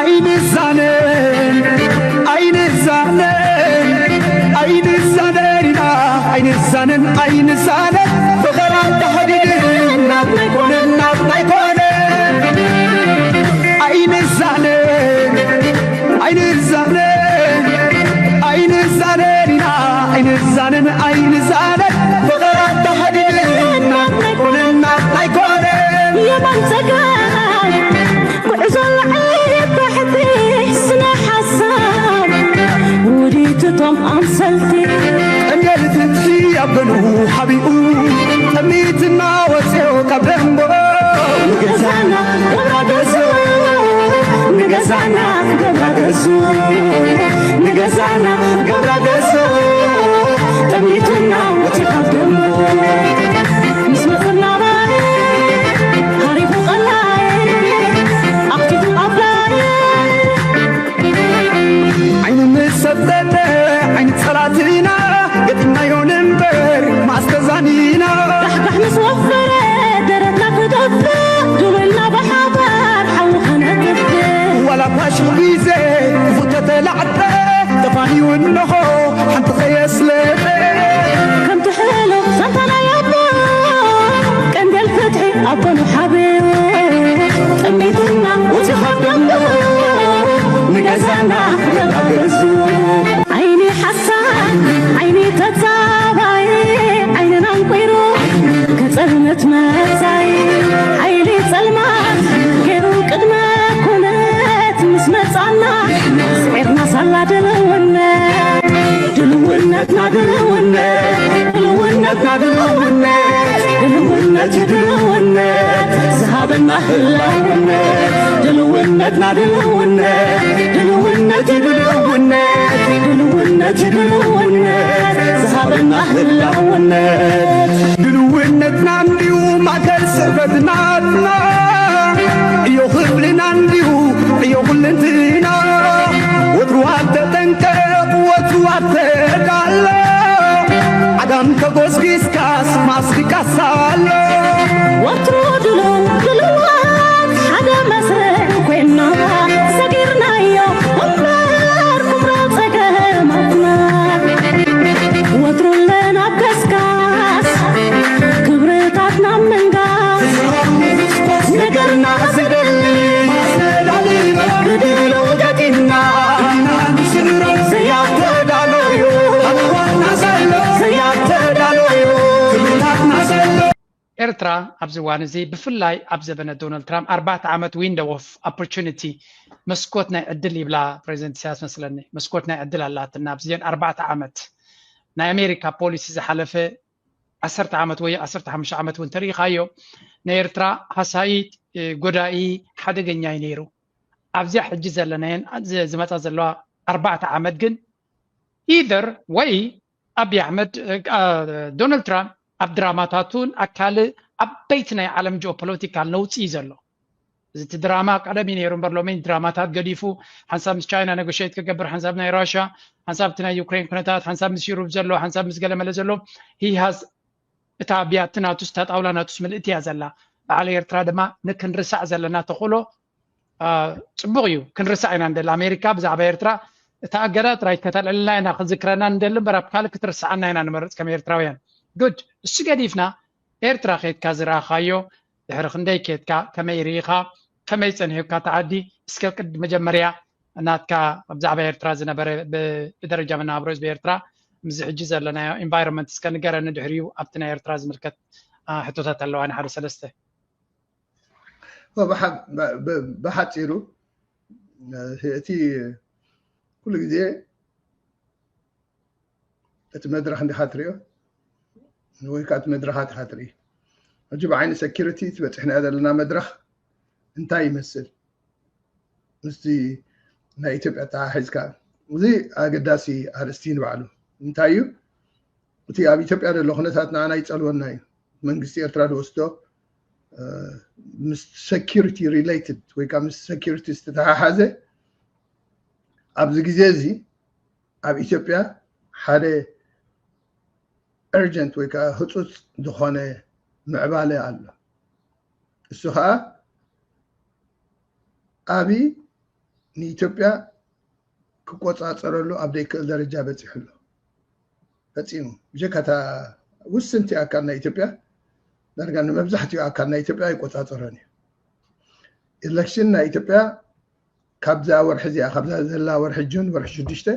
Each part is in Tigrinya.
ኣይንዛነን ኣይንዛነን ኣይንዛነን ኢና ኣይንዛነን ኣይንዛነን ፍቕራ ተሓዲድና ኣይኮነን ኣይኮነን ኣይንዛነን ኣይንዛነን ኣይንዛነን ኢና ኣይንዛነን ኣይንዛነን ፍቕራ ተሓዲድና ኣይኮነን ኣይኮነን የማን ጸጋም ጉዕዞ ንዓይ ባሕቲ ስነ ሓሳብ ውዲትቶም ኣምሰልቲ ቀንገል ትንሲ ኣበሉ ሓቢኡ ጠሚትና ወፅኦ ካብ ደንቦ ንገዛና ገብራ ገዞ ንገዛና ገብራ ገዞ ንገዛና ገብራ ገዞ ጠሚትና ወፅኦ ካብ ደንቦ ምስ መፅና ሃሪፉ ቀላይ ኣኽቲቱ ኣፍላይ ዓይኒ ምስ ሰብጠጠ ዓይኒ ጸላትና ገጢምናዮ ንንበር ማስተዛኒና ዳሕዳሕ ምስ ወፈረ ደረትና ክደፍእ ድውልና ብሓባር ሓዊ ከነጥፍእ ዋላ ፋሽን ግዜ ክፉት ተተላዕጠ ተፋንዩ እንሆ ሓንቲ ከየስለጠ ከምቲ ሕሉፍ ዛንታ ናይ ኣቦ ቀንዴል ፍትሒ ኣቦ ንሓብዮ ጠሚትና ውፂ ካብ ደንጎ ንገዛና ገዛ ገዙ ዓይኒ ሓሳድ ዓይኒ ተጻባይ ዓይንና እንቂሩ ከጸልመት መጻይ ሓይሊ ጸልማት ገይሩ ቅድመ ኩነት ምስ መጻና ስዒርና ሳላ ድልውነት ድልውነትና ድልውነት ድልውነትና ድልውነት ድልውነት ድልውነት ዝሃበና ህላውነት ድልውነትና ድልውነት ድልውነት ድልውነት ድልውነት ድልውነት ዝሃበና ህላውነት ድልውነትና እንዲዩ ማእከል ስዕበትናትና ዕዮ ክብልና እንዲዩ ዕዮ ኩልንትና ወትሩ ኣብ ተጠንቀቕ ወትሩ ኣብ ተዳሎ ዓጋም ተጎስጊስካስ ማስቲካስ ኣሎ ወትሩ ድሉው ድሉዋት ሓደ መስርዕ ኮይና ሰጊርናዮ እምበር ኩምራ ጸገማትና ወትሩ ኣለና ኣብ ገስጋስ ክብርታትና ምንጋስ ነገርና ዝደሊ ማሰላሊ ብድሎ ገጢምና ዘያተዳለዩ ኣዋና ዘሎ ዘያተዳለዩ ክብርታትና ዘሎ ኤርትራ ኣብዚ እዋን እዚ ብፍላይ ኣብ ዘበነ ዶናልድ ትራምፕ ኣርባዕተ ዓመት ዊንዶ ኦፍ ኦፖርቹኒቲ መስኮት ናይ ዕድል ይብላ ፕሬዚደንት ኢሳያስ መስለኒ መስኮት ናይ ዕድል ኣላትና ኣብዚአን ኣርባዕተ ዓመት ናይ ኣሜሪካ ፖሊሲ ዝሓለፈ ዓሰርተ ዓመት ወይ ዓሰርተ ሓሙሽተ ዓመት እውን ተሪኢኻዮ ናይ ኤርትራ ሃሳይት ጎዳኢ ሓደገኛ እዩ ነይሩ ኣብዚኣ ሕጂ ዘለናየን ዝመፃ ዘለዋ ኣርባዕተ ዓመት ግን ኢደር ወይ ኣብይ ኣሕመድ ዶናልድ ትራምፕ ኣብ ድራማታቱን ኣካል ዓበይቲ ናይ ዓለም ጂኦፖለቲካል ነውፂ እዩ ዘሎ እዚ እቲ ድራማ ቀደም እዩ ነይሩ እምበር ሎሚ ድራማታት ገዲፉ ሓንሳብ ምስ ቻይና ነጎሽት ክገብር ሓንሳብ ናይ ራሽያ ሓንሳብ እቲ ናይ ዩክሬን ኩነታት ሓንሳብ ምስ ዩሩብ ዘሎ ሓንሳብ ምስ ገለመለ ዘሎ ሂሃዝ እታ ኣብያቲ ናቱስ እታ ጣውላ ናቱስ ምልእቲ እያ ዘላ በዓል ኤርትራ ድማ ንክንርሳዕ ዘለና ተኽእሎ ፅቡቕ እዩ ክንርሳዕ ኢና ንደሊ ኣሜሪካ ብዛዕባ ኤርትራ እታ ኣገዳ ጥራይ ከተልዕልና ኢና ክዝክረና ንደሊ እምበር ኣብ ካልእ ክትርስዓና ኢና ንመርፅ ከም ኤርትራውያን ጉድ እሱ ገዲፍና ኤርትራ ኬድካ ዝረኣኻዮ ድሕሪ ክንደይ ኬድካ ከመይ ርኢኻ ከመይ ጸኒሑካ ተዓዲ እስከ ቅድ መጀመርያ ናትካ ብዛዕባ ኤርትራ ዝነበረ ብደረጃ መናብሮ ህዝቢ ኤርትራ ምዚ ሕጂ ዘለናዮ environment እስከ ንገረኒ ድሕሪኡ ኣብቲ ናይ ኤርትራ ዝምልከት ሕቶታት ኣለዋ ንሓደ ሰለስተ ብሓፂሩ እቲ ኩሉ ግዜ እቲ መድረኽ እንዲኻ ትሪኦ ወይ ከዓ እቲ መድረኻት ኢኻ ትርኢ ሕጂ ብዓይኒ security ትበፂሕና ዘለና መድረኽ እንታይ ይመስል ምስቲ ናይ ኢትዮጵያ ተሓሒዝካ እዚ ኣገዳሲ ኣርእስቲ ንባዕሉ እንታይ እዩ እቲ ኣብ ኢትዮጵያ ዘሎ ኩነታት ንዓና ይፀልወና እዩ መንግስቲ ኤርትራ ዝወስዶ ምስ security related ወይ ከዓ ምስ security ዝተተሓሓዘ ኣብዚ ግዜ እዚ ኣብ ኢትዮጵያ ሓደ urgent ወይ ከዓ ህፁፅ ዝኾነ ምዕባለ ኣሎ እሱ ከዓ ኣብይ ንኢትዮጵያ ክቆፃፀረሉ ኣብ ዘይክእል ደረጃ በፂሑ ኣሎ። ፈፂሙ ብጀካታ ውስንቲ ኣካል ናይ ኢትዮጵያ፣ ዳርጋ ንመብዛሕትኡ ኣካል ናይ ኢትዮጵያ ኣይቆፃፀሮን እዩ። ኢሌክሽን ናይ ኢትዮጵያ ካብዛ ወርሒ እዚኣ፣ ካብዛ ዘላ ወርሒ ጁን፣ ወርሒ ሽዱሽተ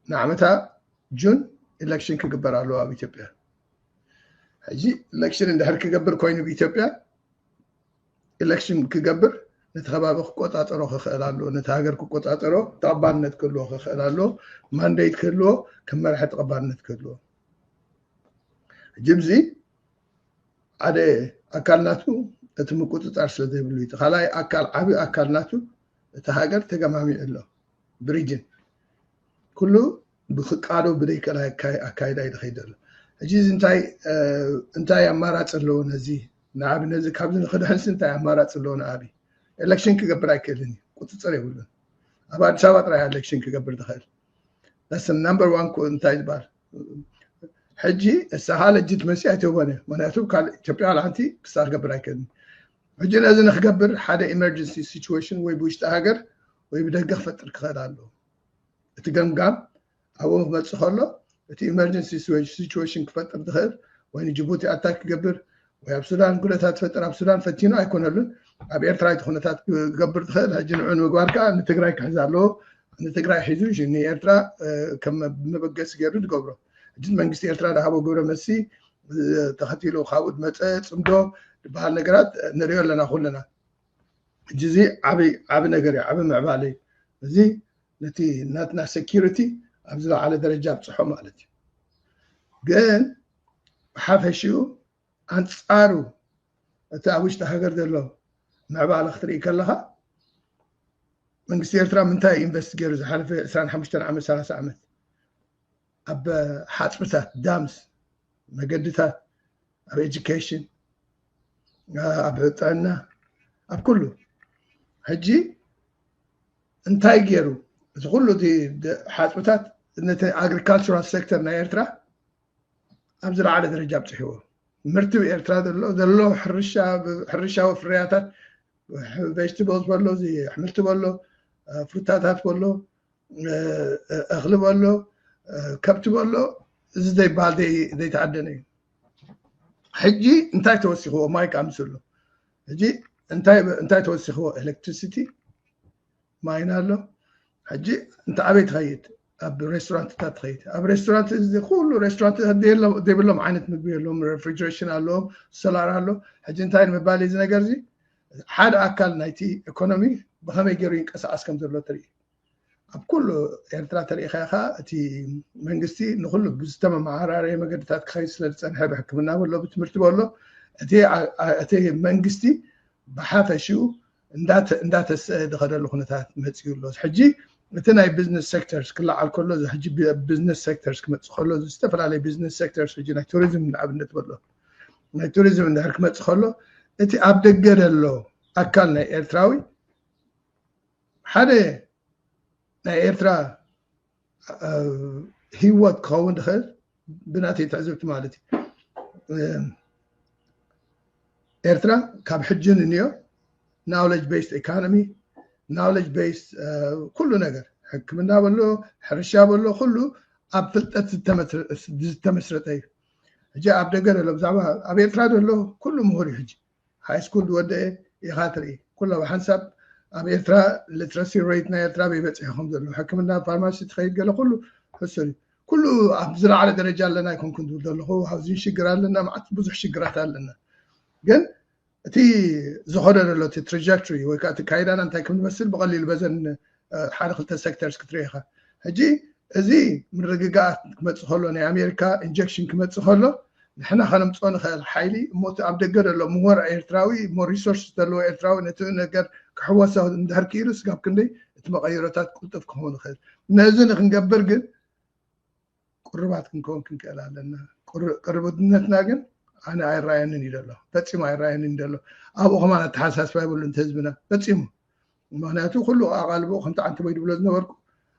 ንዓመታ ጁን ኢሌክሽን ክግበር ኣለዎ ኣብ ኢትዮጵያ። ሕጂ ኢሌክሽን እንድሕር ክገብር ኮይኑ ብኢትዮጵያ ኢሌክሽን ክገብር ነቲ ከባቢ ክቆፃፀሮ ክኽእል ኣለዎ፣ ነቲ ሃገር ክቆፃፀሮ ተቐባልነት ክህልዎ ክኽእል ኣለዎ፣ ማንዴት ክህልዎ፣ ከም መራሒ ተቐባልነት ክህልዎ። ሕጂ እዚ ሓደ ኣካል ናቱ እቲ ምቁፅፃር ስለ ዘይብሉ እዩ። እቲ ካልኣይ ኣካል፣ ዓቢ ኣካል ናቱ እቲ ሃገር ተገማሚዑ ኣሎ ብሪጅን። ኩሉ ብክቃዶ ብደይክእል ኣካይ-፣ ኣካይዳ እዩ ዝኸይድ ዘሎ። ሕጂ እዚ እንታይ፣ እ፣ እንታይ ኣማራፂ ኣለዎ ነዚ ንዓቢ፣ ነዚ ካብዚ ንክድሕንሲ እንታይ ኣማራፂ ኣለዎ ንዓቢ? ኤሌክሽን ክገብር ኣይክእልን እዩ፣ ቁፅፅር የብሉን። ኣብ ኣዲስ ኣበባ ጥራይ ኤሌክሽን ክገብር ዝኽእል። That's the number one ኮ-፣ እንታይ ዝበሃል። ሕጂ እሳኻ ለጅትመሲ ኣይትህቦን እዩ። ምክንያቱ ካልእ ኢትዮጵያ ዋላ ሓንቲ ክሳ ክገብር ኣይክእልን። ሕጂ ነዚ ንክገብር ሓደ ኢመርጀንሲ ሲቹዌሽን ወይ ብውሽጢ ሃገር ወይ ብደገ ክፈጥር ክኽእል ኣለዎ። እቲ ገምጋም ኣብኡ ክመፅእ ከሎ እቲ ኢመርጀንሲ ሲቹዌሽን ክፈጥር ዝኽእል ወይ ንጅቡቲ ኣታክ ክገብር ወይ ኣብ ሱዳን ኩነታት ትፈጥር፣ ኣብ ሱዳን ፈቲኑ ኣይኮነሉን፣ ኣብ ኤርትራ እቲ ኩነታት ክገብር ዝኽእል። ሕጂ ንዑ ንምግባር ከዓ ንትግራይ ክሕዝ ኣለዎ። ንትግራይ ሒዙ ንኤርትራ፣ እ፣ ከም መበገሲ ገይሩ ዝገብሮ። ሕጂ መንግስቲ ኤርትራ ዝሃቦ ግብረ መልሲ፣ እ፣ ተኸቲሉ ካብኡ ዝመፀ ፅምዶ ዝበሃል ነገራት ንሪኦ ኣለና ኩልና። ሕጂ እዚ ዓቢ፣ ዓቢ ነገር እዩ፣ ዓቢ ምዕባለ እዩ። እዚ ነቲ ናትና ሴኪሪቲ ኣብ ዝለዓለ ደረጃ ኣብፅሖ ማለት እዩ። ግን ብሓፈሽኡ ኣንጻሩ እቲ ኣብ ውሽጢ ሃገር ዘሎ ምዕባለ ክትርኢ ከለኻ፣ መንግስቲ ኤርትራ ምንታይ ኢንቨስት ገይሩ ዝሓለፈ ዕስራን ሓሙሽተን ዓመት፣ ሰላሳ ዓመት? ኣብ ሓጽብታት፣ ዳምስ፣ መገድታት፣ ኣብ ኤጁኬሽን፣ ኣብ ጥዕና፣ ኣብ ኩሉ። ሕጂ እንታይ ገይሩ? እዚ ኩሉ እቲ ደ-፣ ሓጽብታት ነቲ ኣግሪካልቸራል ሴክተር ናይ ኤርትራ ኣብ ዝለዓለ ደረጃ ኣብጽሕዎ። ምህርቲ ኤርትራ ዘሎ፣ ዘሎ ሕርሻ፣ ሕርሻዊ ፍርያታት፣ ቬጅተብልስ በሎ፣ እዚ ኣሕምልቲ በሎ፣ ፍሩታታት በሎ፣ እ-፣ እኽሊ በሎ፣ እ፣ ከብቲ በሎ፣ እዚ ዘይበሃል ዘይ-፣ ዘይተኣደነ እዩ። ሕጂ እንታይ ተወሲኽዎ? ማይ ከዓ ምስ ኣሎ። ሕጂ እንታይ፣ እንታይ ተወሲኽዎ? ኤሌክትሪሲቲ፣ ማይን ኣሎ። ሕጂ እንተ ኣበይ ትኸይድ? ኣብ ሬስቶራንትታት ትኸይድ። ኣብ ሬስቶራንት እዚ ኩሉ ሬስቶራንት ዘይብሎም ዓይነት ምግቢ የለዎም። ሬፍሪጀሬሽን ኣለዎም፣ ሶላር ኣሎ። ሕጂ እንታይ ንምባል እዩ እዚ ነገር እዚ? ሓደ ኣካል ናይቲ ኢኮኖሚ ብኸመይ ገይሩ ይንቀሳቐስ ከም ዘሎ ትርኢ። ኣብ ኩሉ ኤርትራ ተሪኢኻ ኢኻ፣ እቲ መንግስቲ ንኹሉ ብዝተመማዓራረየ መገድታት ክኸይድ ስለ ዝጸንሐ፣ ብሕክምና በሎ፣ ብትምህርቲ በሎ፣ እቲ ኣ-፣ ኣ-፣ እቲ መንግስቲ ብሓፈሽኡ እንዳተ-፣ እንዳተስአ ዝኸደሉ ኩነታት መጺኡ ኣሎ። ሕጂ እቲ ናይ ቢዝነስ ሴክተርስ ክለዓል ከሎ፣ እዚ ሕጂ ቢ-፣ ቢዝነስ ሴክተርስ ክመጽእ ከሎ፣ እዚ ዝተፈላለየ ቢዝነስ ሴክተርስ፣ ሕጂ ናይ ቱሪዝም ንኣብነት በሎ፣ ናይ ቱሪዝም እንድሕር ክመጽእ ከሎ፣ እቲ ኣብ ደገ ዘሎ ኣካል ናይ ኤርትራዊ ሓደ ናይ ኤርትራ፣ እ፣ ህይወት ክኸውን ዝኽእል ብናተይ ትዕዝብቲ ማለት እዩ። እ፣ ኤርትራ ካብ ሕጂ ንንዮ ናውሌጅ ቤስድ ኢኮኖሚ፣ ናውሌጅ ቤስድ፣ እ፣ ኩሉ ነገር፣ ሕክምና በሎ፣ ሕርሻ በሎ፣ ኩሉ ኣብ ፍልጠት ዝተመስረ-፣ ዝተመስረተ እዩ። ሕጂ ኣብ ደገ ዘሎ ብዛዕባ ኣብ ኤርትራ ዘሎ ኩሉ ምሁር እዩ። ሕጂ ሃይ ስኩል ዝወደአ ኢኻ ትርኢ። ኩሉ ብሓንሳብ ኣብ ኤርትራ ሊትረሲ ሬት ናይ ኤርትራ በይ በፂሑ ከም ዘሎ፣ ሕክምና፣ ፋርማሲ ትኸይድ ገለ ኩሉ ሕሱር እዩ። ኩሉ ኣብ ዝለዓለ ደረጃ ኣለና ኣይኮንኩን ዝብል ዘለኹ፣ ሃውዚን ሽግር ኣለና፣ መዓት ብዙሕ ሽግራት ኣለና። ግን እቲ ዝኸዶ ዘሎ እቲ ትራጀክቶሪ ወይ ከዓ እቲ ካይዳና እንታይ ከም ዝመስል ብቐሊሉ በዘን፣ እ፣ ሓደ ክልተ ሴክተርስ ክትርኢ ኢኻ። ሕጂ እዚ ምርግጋኣት ክመጽእ ከሎ፣ ናይ ኣሜሪካ ኢንጀክሽን ክመጽእ ከሎ፣ ንሕና ከነምጽኦ ንኽእል ሓይሊ እሞ፣ እቲ ኣብ ደገ ዘሎ ምሁር ኤርትራዊ እሞ፣ ሪሶርስ ዘለዎ ኤርትራዊ ነቲ ነገር ክሕወሶ እንድሕር ክኢሉ፣ ስጋብ ክንደይ እቲ መቐይሮታት ቅልጡፍ ክኸውን ይኽእል? ነዚ ንክንገብር ግን ቅሩባት ክንከውን ክንክእል ኣለና። ቅሩ-፣ ቅርብነትና ግን ኣነ ኣይረኣየንን እዩ ዘሎ፣ ፈጺሙ ኣይረኣየንን እዩ ዘሎ። ኣብኡ ከማን ኣተሓሳስባ የብሉን እቲ ህዝብና፣ ፈጺሙ። ምኽንያቱ ኩሉ ኣቓልቦ ከምቲ ዓንተቦይ ድብሎ ዝነበርኩ፣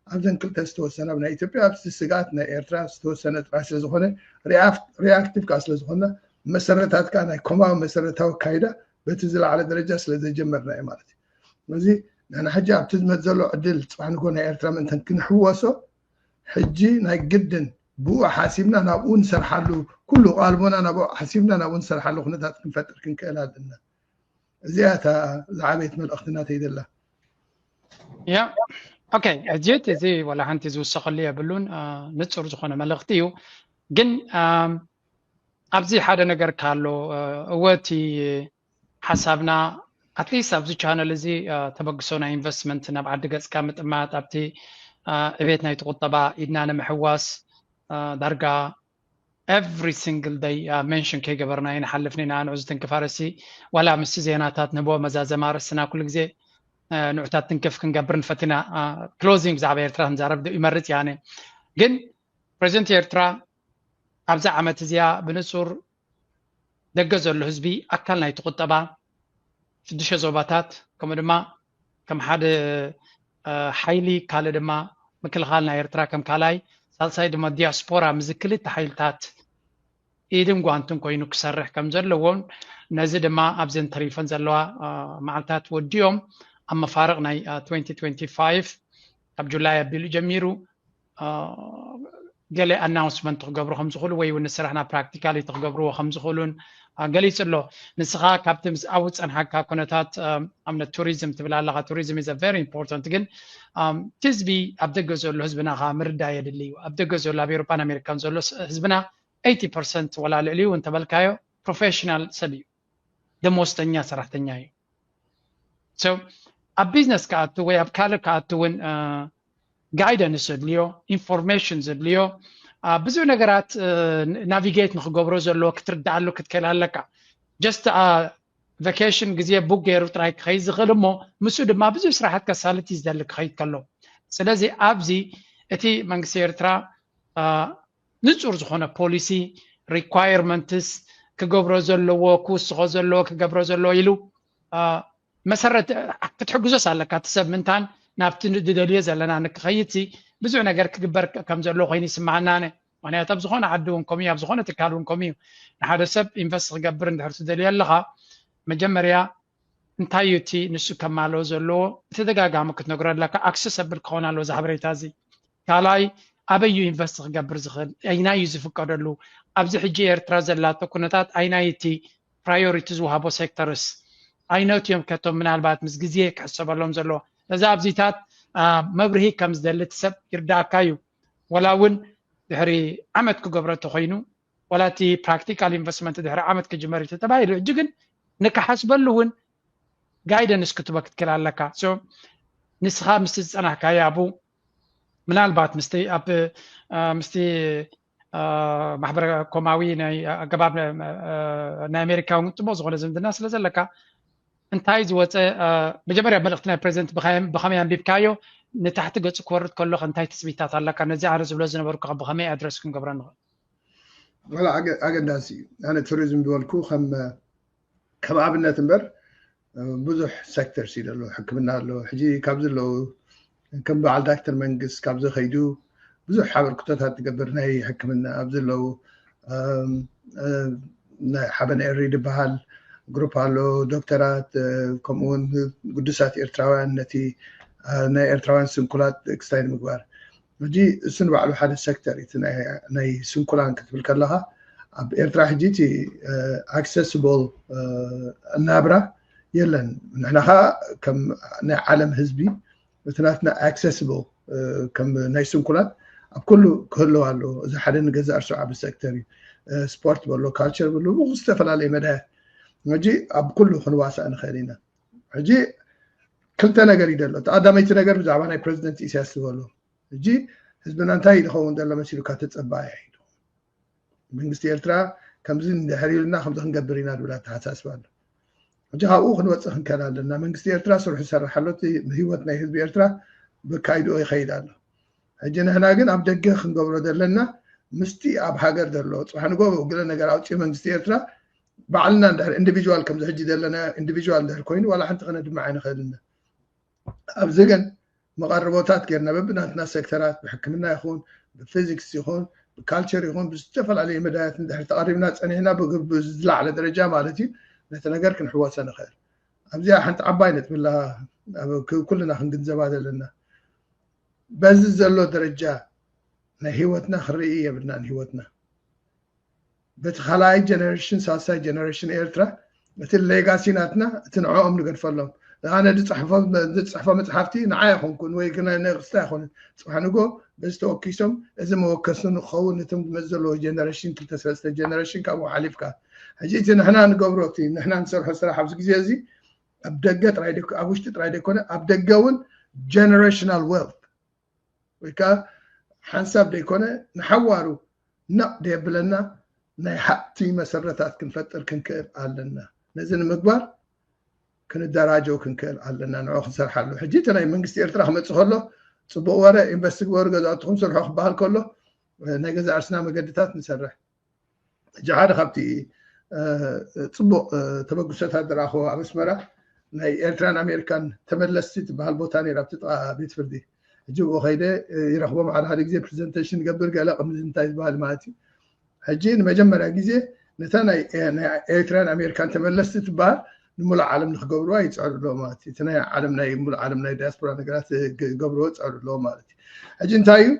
ኣብዘን ክልተ ዝተወሰነ፣ ኣብ ናይ ኢትዮጵያ፣ ኣብቲ ስግኣት ናይ ኤርትራ ዝተወሰነ ጥራይ ስለ ዝኾነ፣ ሪኣፍ-፣ ሪኣክቲቭ ከኣ ስለ ዝኾነ፣ መሰረታት ከኣ ናይ ኮማዊ መሰረታዊ ኣካይዳ በቲ ዝለዓለ ደረጃ ስለ ዘጀመርና እዩ ማለት እዩ። ስለዚ ንሕና ሕጂ ኣብቲ ዝመፅ ዘሎ ዕድል ፅባሕ ንጎ ናይ ኤርትራ ምእንተን ክንሕወሶ ሕጂ ናይ ግድን ብኡ ሓሲብና ናብኡ ንሰርሓሉ፣ ኩሉ ቃልቦና ናብኡ ሓሲብና ናብኡ ንሰርሓሉ ኩነታት ክንፈጥር ክንክእል ኣለና። እዚኣ እታ ዝዓበየት መልእኽቲ ናተይ ዘላ። ያ ኦኬ። ሕጂ እዚ ዋላ ሓንቲ ዝውሰኸሉ የብሉን። ንፁር ዝኾነ መልእኽቲ እዩ። ግን ኣብዚ ሓደ ነገር ካሎ፣ እወ እቲ ሓሳብና ኣትሊስት ኣብዚ ቻነል እዚ ተበግሶ ናይ ኢንቨስትመንት ናብ ዓዲ ገፅካ ምጥማት ኣብቲ ዕቤት ናይቲ ቁጠባ ኢድና ንምሕዋስ ዳርጋ every single day ሜንሽን ከይገበርና ይንሓልፍ ኒና ንዑ ዝትንክፍ ኣርእስቲ ዋላ ምስቲ ዜናታት ንህቦ መዛዘማ ርእስና ኩሉ ግዜ ንዑታት ትንክፍ ክንገብር ንፈትና። ክሎዚንግ ብዛዕባ ኤርትራ ክንዛረብ ይመርፅ ያነ። ግን ፕሬዚደንት ኤርትራ ኣብዛ ዓመት እዚኣ ብንፁር ደገ ዘሎ ህዝቢ ኣካል ናይቲ ቁጠባ ሽዱሽተ ዞባታት ከምኡ ድማ ከም ሓደ ሓይሊ ካልእ ድማ ምክልኻል ናይ ኤርትራ ከም ካልኣይ ሳልሳይ ድማ ዲያስፖራ ምስዚ ክልተ ሓይልታት ኢድን ጓንትን ኮይኑ ክሰርሕ ከም ዘለዎን ነዚ ድማ ኣብዘን ተሪፈን ዘለዋ መዓልታት ወዲኦም ኣብ መፋርቕ ናይ twenty twenty-five ካብ ጁላይ ኣቢሉ ጀሚሩ ገለ ኣናውንስመንት ክገብሩ ከም ዝኽእሉ ወይ እውን ንስራሕና ፕራክቲካሊ ክገብርዎ ከም ዝኽእሉን ገሊጹ ኣሎ። ንስኻ ካብቲ ምስኣቡ ዝጸንሓካ ኩነታት ኣብነት ቱሪዝም ትብል ኣለኻ። ቱሪዝም is very important፣ ግን እቲ ህዝቢ ኣብ ደገ ዘሎ ህዝብና ከዓ ምርዳእ የድሊ እዩ። ኣብ ደገ ዘሎ ኣብ ኤሮፓን ኣሜሪካን ዘሎ ህዝብና eighty percent ወላ ልዕሊኡ እንተበልካዮ ፕሮፌሽናል ሰብ እዩ፣ ደሞዝተኛ ሰራሕተኛ እዩ። ኣብ ቢዝነስ ክኣቱ ወይ ኣብ ካልእ ክኣቱ እውን ጋይደንስ ዘድልዮ፣ ኢንፎርሜሽን ዘድልዮ፣ ብዙሕ ነገራት ናቪጌት ንክገብሮ ዘለዎ ክትርዳኣሉ ክትክእል ኣለካ። ጀስት ቨኬሽን ግዜ ቡክ ገይሩ ጥራይ ክኸይድ ዝኽእል እሞ ምስኡ ድማ ብዙሕ ስራሓት ከሳልጥ እዩ ዝደሊ ክኸይድ ከሎ። ስለዚ ኣብዚ እቲ መንግስቲ ኤርትራ ንፁር ዝኾነ ፖሊሲ ሪኳየርመንትስ ክገብሮ ዘለዎ ክውስኾ ዘለዎ ክገብሮ ዘለዎ ኢሉ መሰረት ክትሕግዞስ ኣለካ። እቲ ሰብ ምንታን ናብቲ ዝደልዮ ዘለና ንክኸይድ ብዙሕ ነገር ክግበር ከም ዘለዎ ኮይኑ ይስማዓና ኣነ። ምክንያቱ ኣብ ዝኾነ ዓዲ እውን ከምኡ ኣብ ዝኾነ ትካል እውን ከምኡ እዩ። ንሓደ ሰብ ኢንቨስት ክገብር እንድሕር ትደልዮ ኣለኻ መጀመርያ እንታይ እዩ እቲ ንሱ ከማልኦ ዘለዎ ብተደጋጋሚ ክትነግሮ ኣለካ። ኣክሰሰብል ክኸውን ኣለዎ እዚ ሓበሬታ እዚ። ካልኣይ ኣበይ እዩ ኢንቨስት ክገብር ዝኽእል? ኣይናይ እዩ ዝፍቀደሉ? ኣብዚ ሕጂ ኤርትራ ዘላቶ ኩነታት ኣይናይ እቲ ፕራዮሪቲ ዝወሃቦ ሴክተርስ? ኣይነቱ እዮም ከቶም ምናልባት ምስ ግዜ ክሕሰበሎም ዘለዎ? ነዚ ኣብዚታት መብርሂ ከም ዝደሊ እቲ ሰብ ይርዳእካ እዩ። ወላ እውን ድሕሪ ዓመት ክገብሮ እንተኮይኑ ዋላ እቲ ፕራክቲካል ኢንቨስትመንት ድሕሪ ዓመት ክጅመር እዩ ተባሂሉ። ሕጂ ግን ንክሓስበሉ እውን ጋይደንስ ክትበ ክትክእል ኣለካ። ንስኻ ምስቲ ዝፀናሕካዮ ኣብኡ ምናልባት ምስቲ ኣብ ምስቲ ማሕበረ ኮማዊ ናይ ኣገባብ ናይ ኣሜሪካ እውን ፅቡቅ ዝኾነ ዝምድና ስለ ዘለካ እንታይ ዝወፀ መጀመርያ መልእክቲ ናይ ፕሬዚደንት ብኸመይ ኣንቢብካዮ ንታሕቲ ገፁ ክወርድ ከሎ እንታይ ትፅቢታት ኣለካ? ነዚ ኣነ ዝብሎ ዝነበርኩ ብኸመይ ኣድረስ ክንገብሮ ንኽእል? ኣገዳሲ እዩ። ኣነ ቱሪዝም ዝበልኩ ከም ኣብነት እምበር ብዙሕ ሴክተርስ እዩ ዘሎ። ሕክምና ኣሎ። ሕጂ ካብ ዘለዉ ከም በዓል ዳክተር መንግስት ካብ ዝኸይዱ ብዙሕ ሓበርክቶታት ትገብር ናይ ሕክምና ኣብ ዘለዉ ናይ ሓበን ኤሪ ዝበሃል ግሩፕ ኣሎ። ዶክተራት ከምኡውን ግዱሳት ኤርትራውያን ነቲ ናይ ኤርትራውያን ስንኩላት ክስታይ ንምግባር ሕጂ እሱ ንባዕሉ ሓደ ሴክተር እዩ። ናይ ስንኩላን ክትብል ከለኻ ኣብ ኤርትራ ሕጂ እቲ ኣክሰስብል ናብራ የለን። ንሕና ከዓ ከም ናይ ዓለም ህዝቢ እቲ ናትና ኣክሰስብል ከም ናይ ስንኩላን ኣብ ኩሉ ክህልው ኣለዎ። እዚ ሓደ ንገዛእ ርእሱ ዓቢ ሴክተር እዩ። ስፖርት በሎ ካልቸር በሎ ብኡ ዝተፈላለየ መዳያት ሕጂ ኣብ ኩሉ ክንዋሳእ ንኽእል ኢና። ሕጂ ክልተ ነገር እዩ ዘሎ። እቲ ቀዳመይቲ ነገር ብዛዕባ ናይ ፕሬዚደንት ኢሳያስ ዝበሎ ሕጂ ህዝብና እንታይ እዩ ዝኸውን ዘሎ መሲሉካ ተጸባያ እዩ። መንግስቲ ኤርትራ ከምዚ እንድሕር ኢልና ከምዚ ክንገብር ኢና ዝብል ኣተሓሳስባ ኣሎ። ሕጂ ካብኡ ክንወፅእ ክንከል ኣለና። መንግስቲ ኤርትራ ስርሑ ይሰርሕ ኣሎ። እቲ ህይወት ናይ ህዝቢ ኤርትራ በካይድኦ ይኸይድ ኣሎ። ሕጂ ንሕና ግን ኣብ ደገ ክንገብሮ ዘለና ምስቲ ኣብ ሃገር ዘሎ ፅባሕ ንጎ ገለ ነገር ኣውፅኡ መንግስቲ ኤርትራ ባዕልና እንድሕር ኢንዲቪጁዋል ከምዚ ሕጂ ዘለና ኢንዲቪጁዋል እንድሕር ኮይኑ ዋላ ሓንቲ ክነድምዕ ኣይንኽእልና። ኣብዚ ግን መቐርቦታት ጌርና በብናትና ሴክተራት ብሕክምና ይኹን ብፊዚክስ ይኹን ብካልቸር ይኹን ብዝተፈላለዩ መዳያት እንድሕር ተቐሪብና ፀኒሕና ብዝለዓለ ደረጃ ማለት እዩ ነቲ ነገር ክንሕወሶ ንኽእል። ኣብዚኣ ሓንቲ ዓባይ ነጥቢ ኣላ። ኩልና ክንግንዘባ ዘለና። በዚ ዘሎ ደረጃ ናይ ህይወትና ክንርኢ የብልናን። ህይወትና በቲ ካልኣይ ጀነሬሽን፣ ሳልሳይ ጀነሬሽን ኤርትራ፣ እቲ ሌጋሲ ናትና፣ እቲ ንዕኦም ንገድፈሎም። ኣነ ዝፅሕፎ መፅሓፍቲ ንዓ ኣይኮንኩን ወይ ግና ነቅስታ ኣይኮኑን። ፅባሕ ንጎ በዚ ተወኪሶም እዚ መወከሲ ንክኸውን ነቶም ዝመፅ ዘለዎ ጀነሬሽን፣ ክልተ ሰለስተ ጀነሬሽን ካብኡ ሓሊፍካ። ሕጂ እቲ ንሕና ንገብሮ፣ እቲ ንሕና ንሰርሖ ስራሕ ኣብዚ ግዜ እዚ ኣብ ደገ ጥራይ፣ ኣብ ውሽጢ ጥራይ ደይኮነ፣ ኣብ ደገ እውን ጀነሬሽናል ዌልት ወይ ከዓ ሓንሳብ ደይኮነ ንሓዋሩ ነቕ ደየብለና ናይ ሃብቲ መሰረታት ክንፈጥር ክንክእል ኣለና። ነዚ ንምግባር ክንደራጀው ክንክእል ኣለና። ንዑ ክንሰርሓሉ። ሕጂ እቲ ናይ መንግስቲ ኤርትራ ክመፅእ ከሎ ፅቡቅ ወረ፣ ኢንቨስት ግበሩ፣ ገዛውትኹም ስርሑ ክበሃል ከሎ ናይ ገዛ ርስና መገድታት ንሰርሕ። ሕጂ ሓደ ካብቲ ፅቡቅ ተበግሶታት ዝረኣኽዎ ኣብ ኣስመራ ናይ ኤርትራን ኣሜሪካን ተመለስቲ ትበሃል ቦታ ነይራ ኣብቲ ጥቓ ቤት ፍርዲ። ሕጂ ብኡ ከይደ ይረኽቦም ሓደ ሓደ ግዜ ፕሬዘንቴሽን ገብር ገለ ከምዚ እንታይ ዝበሃል ማለት እዩ። ሕጂ ንመጀመርያ ግዜ ነታ ናይ ኤርትራን ኣሜሪካን ተመለስቲ ትበሃል ንሙሉእ ዓለም ንክገብርዋ ይፅዕሩ ኣለዎ ማለት እዩ። እቲ ናይ ዓለም ናይ ሙሉእ ዓለም ናይ ዲያስፖራ ነገራት ክገብርዎ ይፅዕሩ ኣለዎ ማለት እዩ። ሕጂ እንታይ እዩ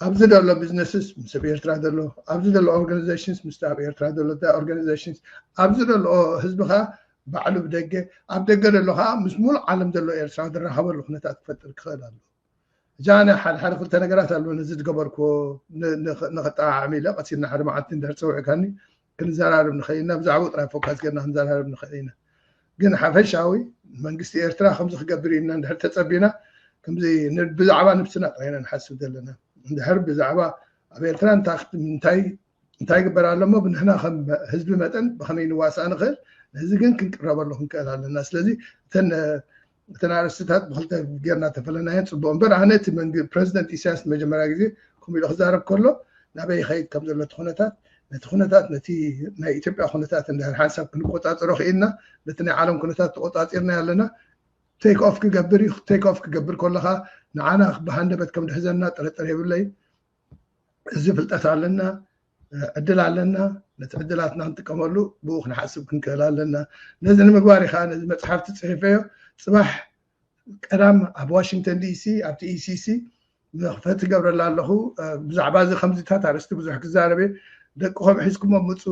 ኣብዚ ዘሎ ቢዝነስስ ምስ ኣብ ኤርትራ ዘሎ፣ ኣብዚ ዘሎ ኦርጋናይዜሽንስ ምስ ኣብ ኤርትራ ዘሎ ኦርጋናይዜሽንስ፣ ኣብዚ ዘሎ ህዝቢ ከዓ ባዕሉ ብደገ፣ ኣብ ደገ ዘሎ ከዓ ምስ ሙሉእ ዓለም ዘሎ ኤርትራ ዝራኸበሉ ኩነታት ክፈጥር ክኽእል ኣሎ። እጃ ኣነ ሓደ ሓደ ክልተ ነገራት ኣሎ ነዚ ዝገበርክዎ ንኸጠዓዓም ኢለ ቀሲልና ሓደ መዓልቲ እንድሕር ፀውዕካኒ ክንዘራረብ ንኽእል ኢና። ብዛዕባኡ ጥራይ ፎካስ ገርና ክንዘራረብ ንኽእል ኢና። ግን ሓፈሻዊ መንግስቲ ኤርትራ ከምዚ ክገብር ኢልና እንድሕር ተፀቢና ከምዚ ብዛዕባ ነብስና ጥራይ ኢና ንሓስብ ዘለና። እንድሕር ብዛዕባ ኣብ ኤርትራ እንታይ ይግበር ኣሎ እሞ ብንሕና ከም ህዝቢ መጠን ብኸመይ ንዋሳእ ንኽእል፣ ነዚ ግን ክንቅረበሉ ክንክእል ኣለና። ስለዚ እተን እተን ኣርእስትታት ብክልተ ጌርና ተፈለናየን ፅቡቅ እምበር ኣነ እቲ ፕረዚደንት ኢሳያስ መጀመርያ ግዜ ከምኡ ኢሉ ክዛረብ ከሎ ናበይ ይኸይድ ከም ዘሎ እቲ ኩነታት ነቲ ኩነታት ነቲ ናይ ኢትዮጵያ ኩነታት እንድሕር ሓንሳብ ክንቆፃፀሮ ክኢልና ነቲ ናይ ዓለም ኩነታት ተቆፃፂርና ኣለና። ቴክ ኦፍ ክገብር እዩ። ቴክ ኦፍ ክገብር ከለካ ንዓና ብሃንደበት ከም ድሕዘና ጥርጥር የብለይ። እዚ ፍልጠት ኣለና፣ ዕድል ኣለና። ነቲ ዕድላትና ክንጥቀመሉ ብኡ ክንሓስብ ክንክእል ኣለና። ነዚ ንምግባር ኢኻ ነዚ መፅሓፍቲ ፅሒፈዮ። ፅባሕ ቀዳም ኣብ ዋሽንግተን ዲሲ ኣብቲ ኢሲሲ መኽፈቲ ገብረላ ኣለኹ። ብዛዕባ እዚ ከምዚታት ኣርእስቲ ብዙሕ ክዛረብ እየ። ደቅኹም ሒዝኩሞም ምፁ።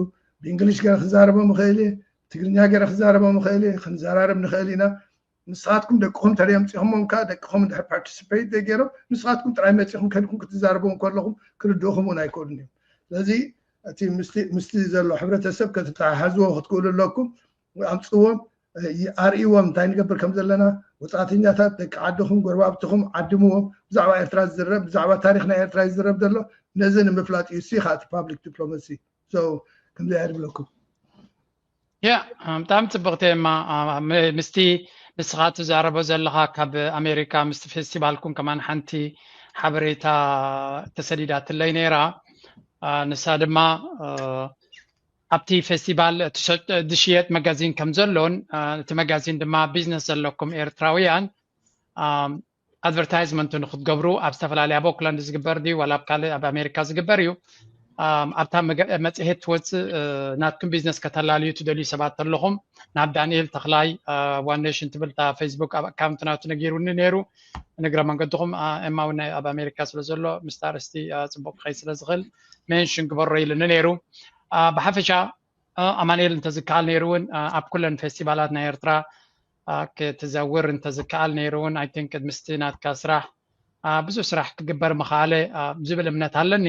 ብእንግሊሽ ገይረ ክዛረቦም እኽእል እየ፣ ትግርኛ ገይረ ክዛረቦም እኽእል እየ። ክንዘራረብ ንኽእል ኢና። ንስኻትኩም ደቅኹም ተደይ ኣምፂኹሞም ከዓ ደቅኹም እንድሕር ፓርቲስፔት ዘይገይሮም ንስኻትኩም ጥራይ መፂኹም ከድኩም ክትዛረቡ እንከለኹም ክርድእኹም እውን ኣይክእሉን እዮም። ስለዚ እቲ ምስቲ ዘሎ ሕብረተሰብ ከተተሓሓዝዎ ክትክእሉ ኣለኩም። ኣምፅዎም፣ ኣርእይዎም እንታይ ንገብር ከም ዘለና። ወፃእተኛታት ደቂ ዓድኹም ጎረባብትኹም ዓድምዎም። ብዛዕባ ኤርትራ ዝዝረብ ብዛዕባ ታሪኽ ናይ ኤርትራ ይዝረብ ዘሎ ነዚ ንምፍላጥ እዩ። ሲ ከዓ እቲ ፓብሊክ ዲፕሎማሲ ከምዚ እያ ድብለኩም። ያ ብጣዕሚ ፅብቅ ቴማ። ምስቲ ንስኻ ትዛረቦ ዘለኻ ካብ ኣሜሪካ ምስቲ ፌስቲቫልኩም ከማን ሓንቲ ሓበሬታ ተሰዲዳትለይ ነይራ። ንሳ ድማ ኣብቲ ፌስቲቫል ዝሽየጥ መጋዚን ከም ዘሎን እቲ መጋዚን ድማ ቢዝነስ ዘለኩም ኤርትራውያን ኣድቨርታይዝመንት ንክትገብሩ ኣብ ዝተፈላለየ ኣብ ኦክላንድ ዝግበር ድዩ ዋላ ኣብ ካልእ ኣብ ኣሜሪካ ዝግበር እዩ። ኣብታ መፅሄት ትወፅእ ናትኩም ቢዝነስ ከተላልዩ ትደልዩ ሰባት ኣለኹም ናብ ዳንኤል ተኽላይ ዋን ኔሽን ትብል እታ ፌስቡክ ኣብ ኣካውንት ናቱ ነጊሩኒ ነይሩ። ንግረ መንገድኹም ኤማ እውን ኣብ ኣሜሪካ ስለ ዘሎ ምስታ ኣርእስቲ ፅቡቅ ክኸይድ ስለ ዝኽእል ሜንሽን ግበሮ ኢሉኒ ነይሩ። ብሓፈሻ ኣማኑኤል እንተዝከኣል ነይሩ እውን ኣብ ኩለን ፌስቲቫላት ናይ ኤርትራ ክትዘውር እንተዝከኣል ነይሩ እውን ኣይ ቲንክ ምስቲ ናትካ ስራሕ ብዙሕ ስራሕ ክግበር ምኸኣለ ዝብል እምነት ኣለኒ።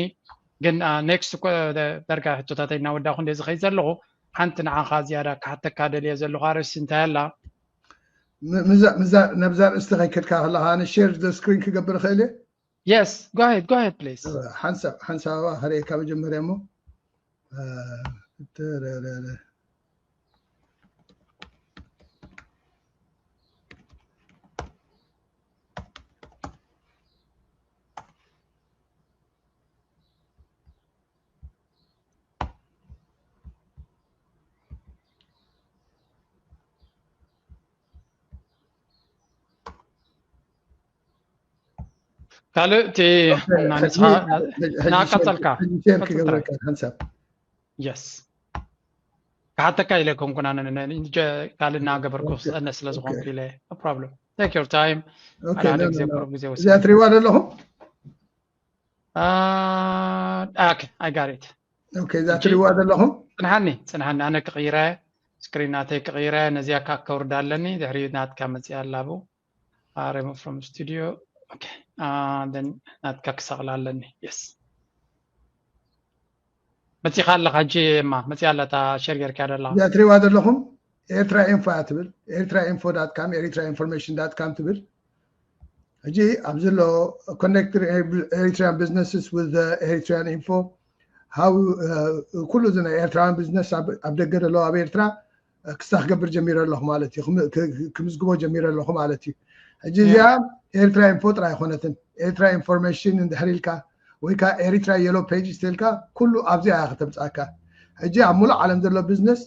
ግን ኔክስት ዳርጋ ሕቶታተይ እናወዳኹ እንደ ዝኸይድ ዘለኹ ሓንቲ ንዓኻ ዝያዳ ክሓተካ ደልየ ዘለኹ ኣርእስቲ እንታይ ኣላ? ነብዛ ርእስቲ ከይከድካ ከለካ ኣነ ሼር ዘ ስክሪን ክገብር እኽእል እየ? Yes, go ahead, go ahead please. ሓንሳብ ሓንሳብ ከርእየካ መጀመርያ እሞ ካልእ እቲ ናቀጸልካ ሓንሳብ የስ ክሓተካ ኢለ ኮንኩን ኣነ ካልእ እናገበርኩ ክስእነ ስለ ዝኾንኩ ኢለ ፕሮብለም Take your time. Okay, ሓደ no, ግዜ no, no. ቁሩብ ግዜ እዛ ወሲድካ። ትሪዋ ዘለኹም? Ah, okay, I got it. Okay, እዛ ሕጂ ትሪዋ ዘለኹም? ጽንሓኒ፣ ጽንሓኒ፣ ኣነ ክቕይረ፣ ስክሪን ናተይ ክቕይረ፣ ነዚኣ ከዓ ከውርዳ ኣለኒ፣ ድሕሪ ናትካ መጽኣ ኣላ ብኡ። Ah, remove from studio. Okay. Ah, then ናትካ ክሰቕላ ኣለኒ። Yes. መጺኻ ኣለኻ ሕጂ፣ እማ መጺኣ ኣላ፣ እታ ሸር ጌርካ ደላ። እዛ ትሪዋ ዘለኹም ኤርትራ ኢንፎ እያ ትብል። ኤርትራ ኢንፎ ዳት ካም፣ ኤሪትራ ኢንፎርሜሽን ዳት ካም ትብል። ሕጂ ኣብዚ ኣሎ connect Eritrean businesses with Eritrean info, how ኩሉ እዚ ናይ ኤርትራውያን ቢዝነስ ኣብ ደገ ዘለዉ ኣብ ኤርትራ ክስታ ክገብር ጀሚረ ኣለኹ ማለት እዩ። ክምዝግቦ ጀሚረ ኣለኹ ማለት እዩ። ሕጂ እዚኣ ኤርትራ ኢንፎ ጥራይ ኣይኮነትን። ኤርትራ ኢንፎርሜሽን እንድሕር ኢልካ ወይ ከዓ ኤሪትራ የሎ ፔጅ ተልካ ኩሉ ኣብዚኣ እያ ከተምፅኣካ። ሕጂ ኣብ ሙሉእ ዓለም ዘሎ ቢዝነስ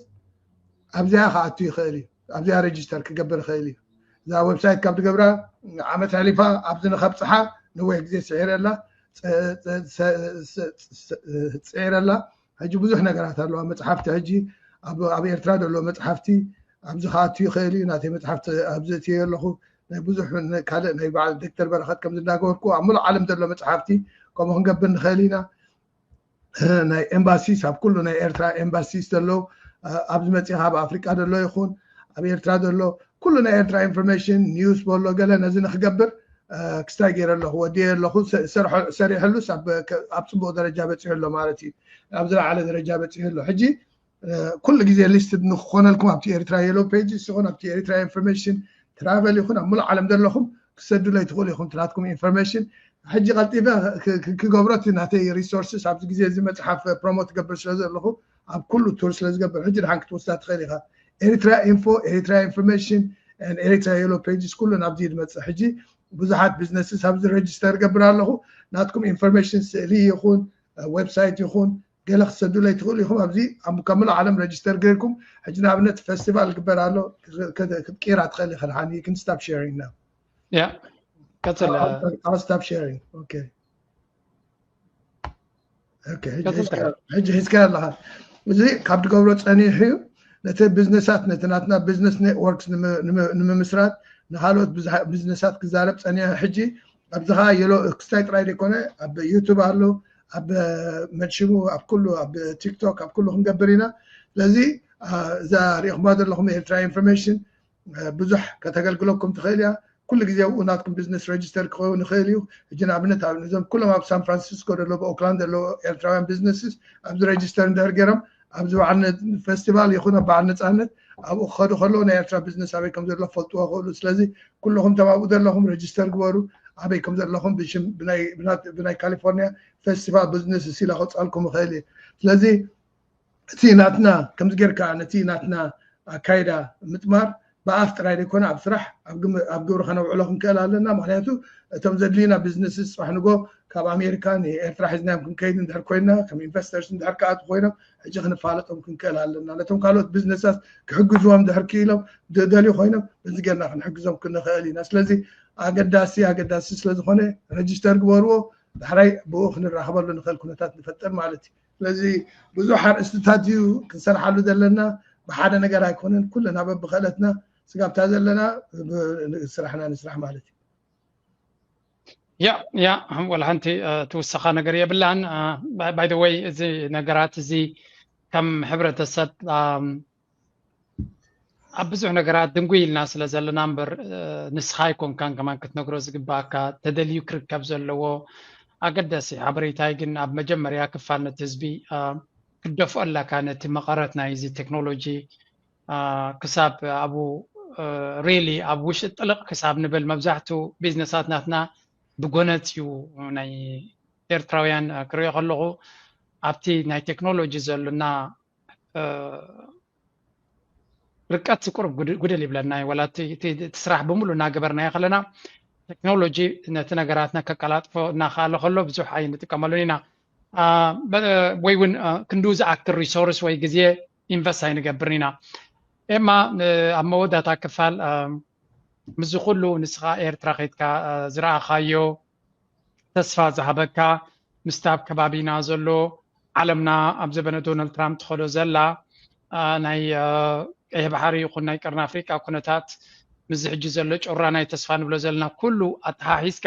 ኣብዚኣ ክኣቱ ይኽእል እዩ። ኣብዚኣ ሬጅስተር ክገብር ይኽእል እዩ። እዛ ዌብሳይት ካብ ትገብራ ዓመት ሕሊፋ ኣብዚ ንኸብፅሓ ነዊሕ ግዜ ስዒረ ኣላ፣ ስዒረ ኣላ። ሕጂ ብዙሕ ነገራት ኣለዋ። መፅሓፍቲ ሕጂ ኣብ ኤርትራ ዘሎ መፅሓፍቲ ኣብዚ ክኣቱ ይኽእል እዩ። ናተይ መፅሓፍቲ ኣብዚ እትዮ ኣለኹ። ናይ ብዙሕ ካልእ ናይ በዓል ዶክተር በረኸት ከም ዝናገበርኩ ኣብ ሙሉእ ዓለም ዘሎ መፅሓፍቲ ከምኡ ክንገብር ንኽእል ኢና። ናይ ኤምባሲስ ኣብ ኩሉ ናይ ኤርትራ ኤምባሲስ ዘሎ ኣብዚ መፂኻ ኣብ ኣፍሪቃ ዘሎ ይኹን ኣብ ኤርትራ ዘሎ ኩሉ ናይ ኤርትራ ኢንፎርሜሽን ኒውስ በሎ ገለ ነዚ ንክገብር ክስታይ ገይረ ኣለኹ፣ ወዲየ ኣለኹ። ሰሪሐሉስ ኣብ ፅቡቅ ደረጃ በፂሑ ኣሎ ማለት እዩ። ኣብ ዝለዓለ ደረጃ በፂሑ ኣሎ። ሕጂ ኩሉ ግዜ ሊስትድ ንክኾነልኩም ኣብቲ ኤርትራ የሎ ፔጅስ ይኹን ኣብቲ ኤርትራ ኢንፎርሜሽን ትራቨል ይኹን ኣብ ሙሉእ ዓለም ዘለኹም ክሰዱለይ ትኽእሉ ኢኹም ትናትኩም ኢንፎርሜሽን። ሕጂ ቀልጢፈ ክገብሮ እቲ ናተይ ሪሶርስስ ኣብዚ ግዜ እዚ መፅሓፍ ፕሮሞት ትገብር ስለ ዘለኹ ኣብ ኩሉ ቱር ስለ ዝገብር ሕጂ ድሓን ክትወስዳ ትኽእል ኢኻ። ኤሪትራ ኢንፎ፣ ኤሪትራ ኢንፎርሜሽን፣ ኤሪትራ የሎ ፔጅስ ኩሉ ናብዚ ዝመፅእ። ሕጂ ብዙሓት ቢዝነስስ ኣብዚ ሬጅስተር ገብር ኣለኹ። ናትኩም ኢንፎርሜሽን ስእሊ ይኹን ዌብሳይት ይኹን ገለ ክሰዱለይ ትኽእሉ ኢኹም። ኣብዚ ካብ ሙሉእ ዓለም ሬጅስተር ገይርኩም ሕጂ ንኣብነት ፌስቲቫል ግበር ኣሎ ክትቅይራ ትኽእል ኢኻ። ድሓን you can stop sharing now. ያ ቀጽል። I'll stop sharing. Okay. ሕጂ ሒዝካ ኣለኻ። እዚ ካብ ትገብሮ ፀኒሑ እዩ። ነቲ ቢዝነሳት ነቲ ናትና ቢዝነስ ኔትወርክስ ንምምስራት ንካልኦት ቢዝነሳት ክዛረብ ፀኒሑ። ሕጂ ኣብዚ ከዓ የሎ ክስታይ ጥራይ ዘይኮነ ኣብ ዩቱብ ኣሎ፣ ኣብ መድሽሙ ኣብ ኩሉ ኣብ ቲክቶክ ኣብ ኩሉ ክንገብር ኢና። ስለዚ እዛ ሪኢኹማ ዘለኹም ኤርትራ ኢንፎርሜሽን ብዙሕ ከተገልግለኩም ትኽእል እያ። ኩሉ ግዜ ኣብኡ ናትኩም ቢዝነስ ሬጅስተር ክኸውን ይኽእል እዩ። ሕጂ ንኣብነት እዞም ኩሎም ኣብ ሳን ፍራንሲስኮ ዘለዉ ብኦክላንድ ዘለዉ ኤርትራውያን ቢዝነስስ ኣብዚ ሬጅስተር እንድሕር ገይሮም ኣብዚ በዓል ፌስቲቫል ይኹን ኣብ በዓል ነፃነት ኣብኡ ክኸዱ ከለዉ ናይ ኤርትራ ቢዝነስ ኣበይ ከም ዘሎ ክፈልጥዎ ይኽእሉ። ስለዚ ኩልኹም እቶም ኣብኡ ዘለኹም ሬጅስተር ግበሩ። ኣበይ ከም ዘለኹም ብሽም ብናይ ካሊፎርኒያ ፌስቲቫል ቢዝነስ ኢለ ከውፅኣልኩም ይኽእል እየ። ስለዚ እቲ ናትና ከምዚ ጌርካ ነቲ ናትና ኣካይዳ ምጥማር ብኣፍ ጥራይ ዘይኮነ ኣብ ስራሕ ኣብ ግብሪ ከነውዕሎ ክንክእል ኣለና። ምክንያቱ እቶም ዘድልዩና ቢዝነስ ፅባሕ ንጎ ካብ ኣሜሪካ ንኤርትራ ሒዝናዮም ክንከይድ እንድሕር ኮይና ከም ኢንቨስተርስ እንድሕር ክኣቱ ኮይኖም ሕጂ ክንፋለጦም ክንክእል ኣለና። ነቶም ካልኦት ቢዝነሳት ክሕግዝዎም እንድሕር ክኢሎም ደልዩ ኮይኖም በዚ ጌርና ክንሕግዞም ክንኽእል ኢና። ስለዚ ኣገዳሲ ኣገዳሲ ስለዝኾነ ሬጅስተር ግበርዎ። ዳሕራይ ብኡ ክንራኸበሉ ንኽእል ኩነታት ንፈጥር ማለት እዩ። ስለዚ ብዙሕ ኣርእስትታት እዩ ክንሰርሓሉ ዘለና። ብሓደ ነገር ኣይኮነን ኩልና በብኽእለትና ስጋብታ ዘለና ስራሕና ንስራሕ ማለት እዩ። ያ ያ ወላ ሓንቲ ትውሰኻ ነገር የብላን። By the way እዚ ነገራት እዚ ከም ሕብረተሰብ ኣብ ብዙሕ ነገራት ድንጉይ ኢልና ስለ ዘለና እምበር ንስኻ ኣይኮንካን ከማን ክትነግሮ ዝግባኣካ። ተደልዩ ክርከብ ዘለዎ ኣገዳሲ ሓበሬታይ ግን ኣብ መጀመርያ ክፋል ነቲ ህዝቢ ክደፍኦ ኣለካ ነቲ መቐረት ናይ እዚ ቴክኖሎጂ ክሳብ ኣብኡ ሪሊ ኣብ ውሽጢ ጥልቕ ክሳብ ንብል። መብዛሕቱ ቢዝነሳት ናትና ብጎነጽ እዩ ናይ ኤርትራውያን ክሪኦ ከለኹ ኣብቲ ናይ ቴክኖሎጂ ዘሎና ርቀት ቁሩብ ጉድል ይብለና እዩ። ዋላ እቲ ስራሕ ብምሉ እናገበርናዮ ከለና ቴክኖሎጂ ነቲ ነገራትና ከቀላጥፎ እናኸኣለ ከሎ ብዙሕ ኣይንጥቀመሉን ኢና ወይ እውን ክንድኡ ዝኣክል ሪሶርስ ወይ ግዜ ኢንቨስት ኣይንገብርን ኢና። ኤማ ኣብ መወዳእታ ክፋል ምስዚ ኩሉ ንስኻ ኤርትራ ከይድካ ዝረኣኻዮ ተስፋ ዝሃበካ ምስቲ ኣብ ከባቢና ዘሎ ዓለምና ኣብ ዘበነ ዶናልድ ትራምፕ ትኸዶ ዘላ ናይ ቀይሕ ባሕሪ ይኹን ናይ ቀርኒ ኣፍሪቃ ኩነታት ምስዚ ሕጂ ዘሎ ጮራ ናይ ተስፋ ንብሎ ዘለና ኩሉ ኣተሓሒዝካ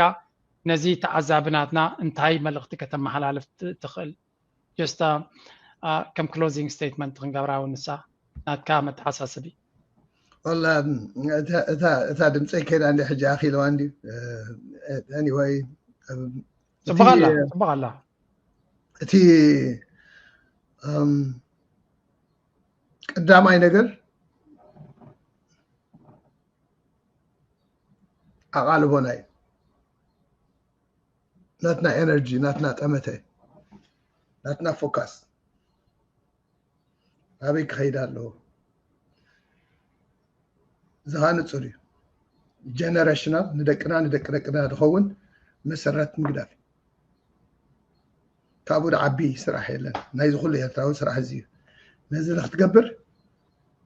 ነዚ ተዓዛቢ ናትና እንታይ መልእኽቲ ከተመሓላልፍ ት- ትኽእል? Just uh, uh, ከም closing statement ክንገብራ እውን ንሳ ናትካ መተሓሳስቢ። ወላ እታ ድምፀይ ከይዳ እንዲ ሕጂ ኣኺልዋ እንዲ anyway ፅቡቅ ኣላ ፅቡቅ ኣላ። እቲ ቀዳማይ ነገር ኣቓልቦና እዩ። ናትና ኤነርጂ፣ ናትና ጠመተ፣ ናትና ፎካስ ኣበይ ክኸይድ ኣለዎ? እዚ ከዓ ንፁር እዩ። ጀነሬሽናል ንደቅና ንደቂ ደቅና ዝኸውን መሰረት ምግዳፍ እዩ። ካብኡ ዝዓቢ ስራሕ የለን። ናይዚ ኩሉ ኤርትራዊ ስራሕ እዚ እዩ። ነዚ ንክትገብር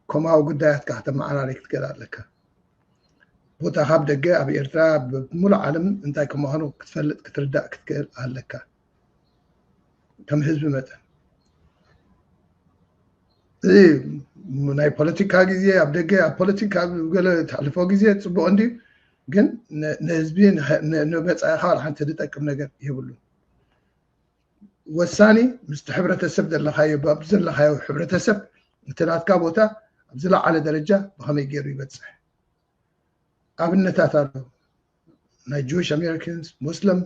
ኮማዊ ጉዳያትካ ከተመዓራሪ ክትክእል ኣለካ። ቦታ ካብ ደገ ኣብ ኤርትራ ብምሉእ ዓለም እንታይ ከምዃኑ ክትፈልጥ ክትርዳእ ክትክእል ኣለካ። ከም ህዝቢ መጠን እዚ ናይ ፖለቲካ ግዜ ኣብ ደገ ኣብ ፖለቲካ ገለ ተሕልፎ ግዜ ፅቡቅ እንድዩ፣ ግን ንህዝቢ ንመፃኢካ ዋላ ሓንቲ ዝጠቅም ነገር የብሉ። ወሳኒ ምስቲ ሕብረተሰብ ዘለካዮ ብኣብቲ ዘለካዮ ሕብረተሰብ እቲ ናትካ ቦታ ኣብ ዝለዓለ ደረጃ ብከመይ ገይሩ ይበፅሕ። ኣብነታት ኣሎ። ናይ Jewish Americans፣ Muslim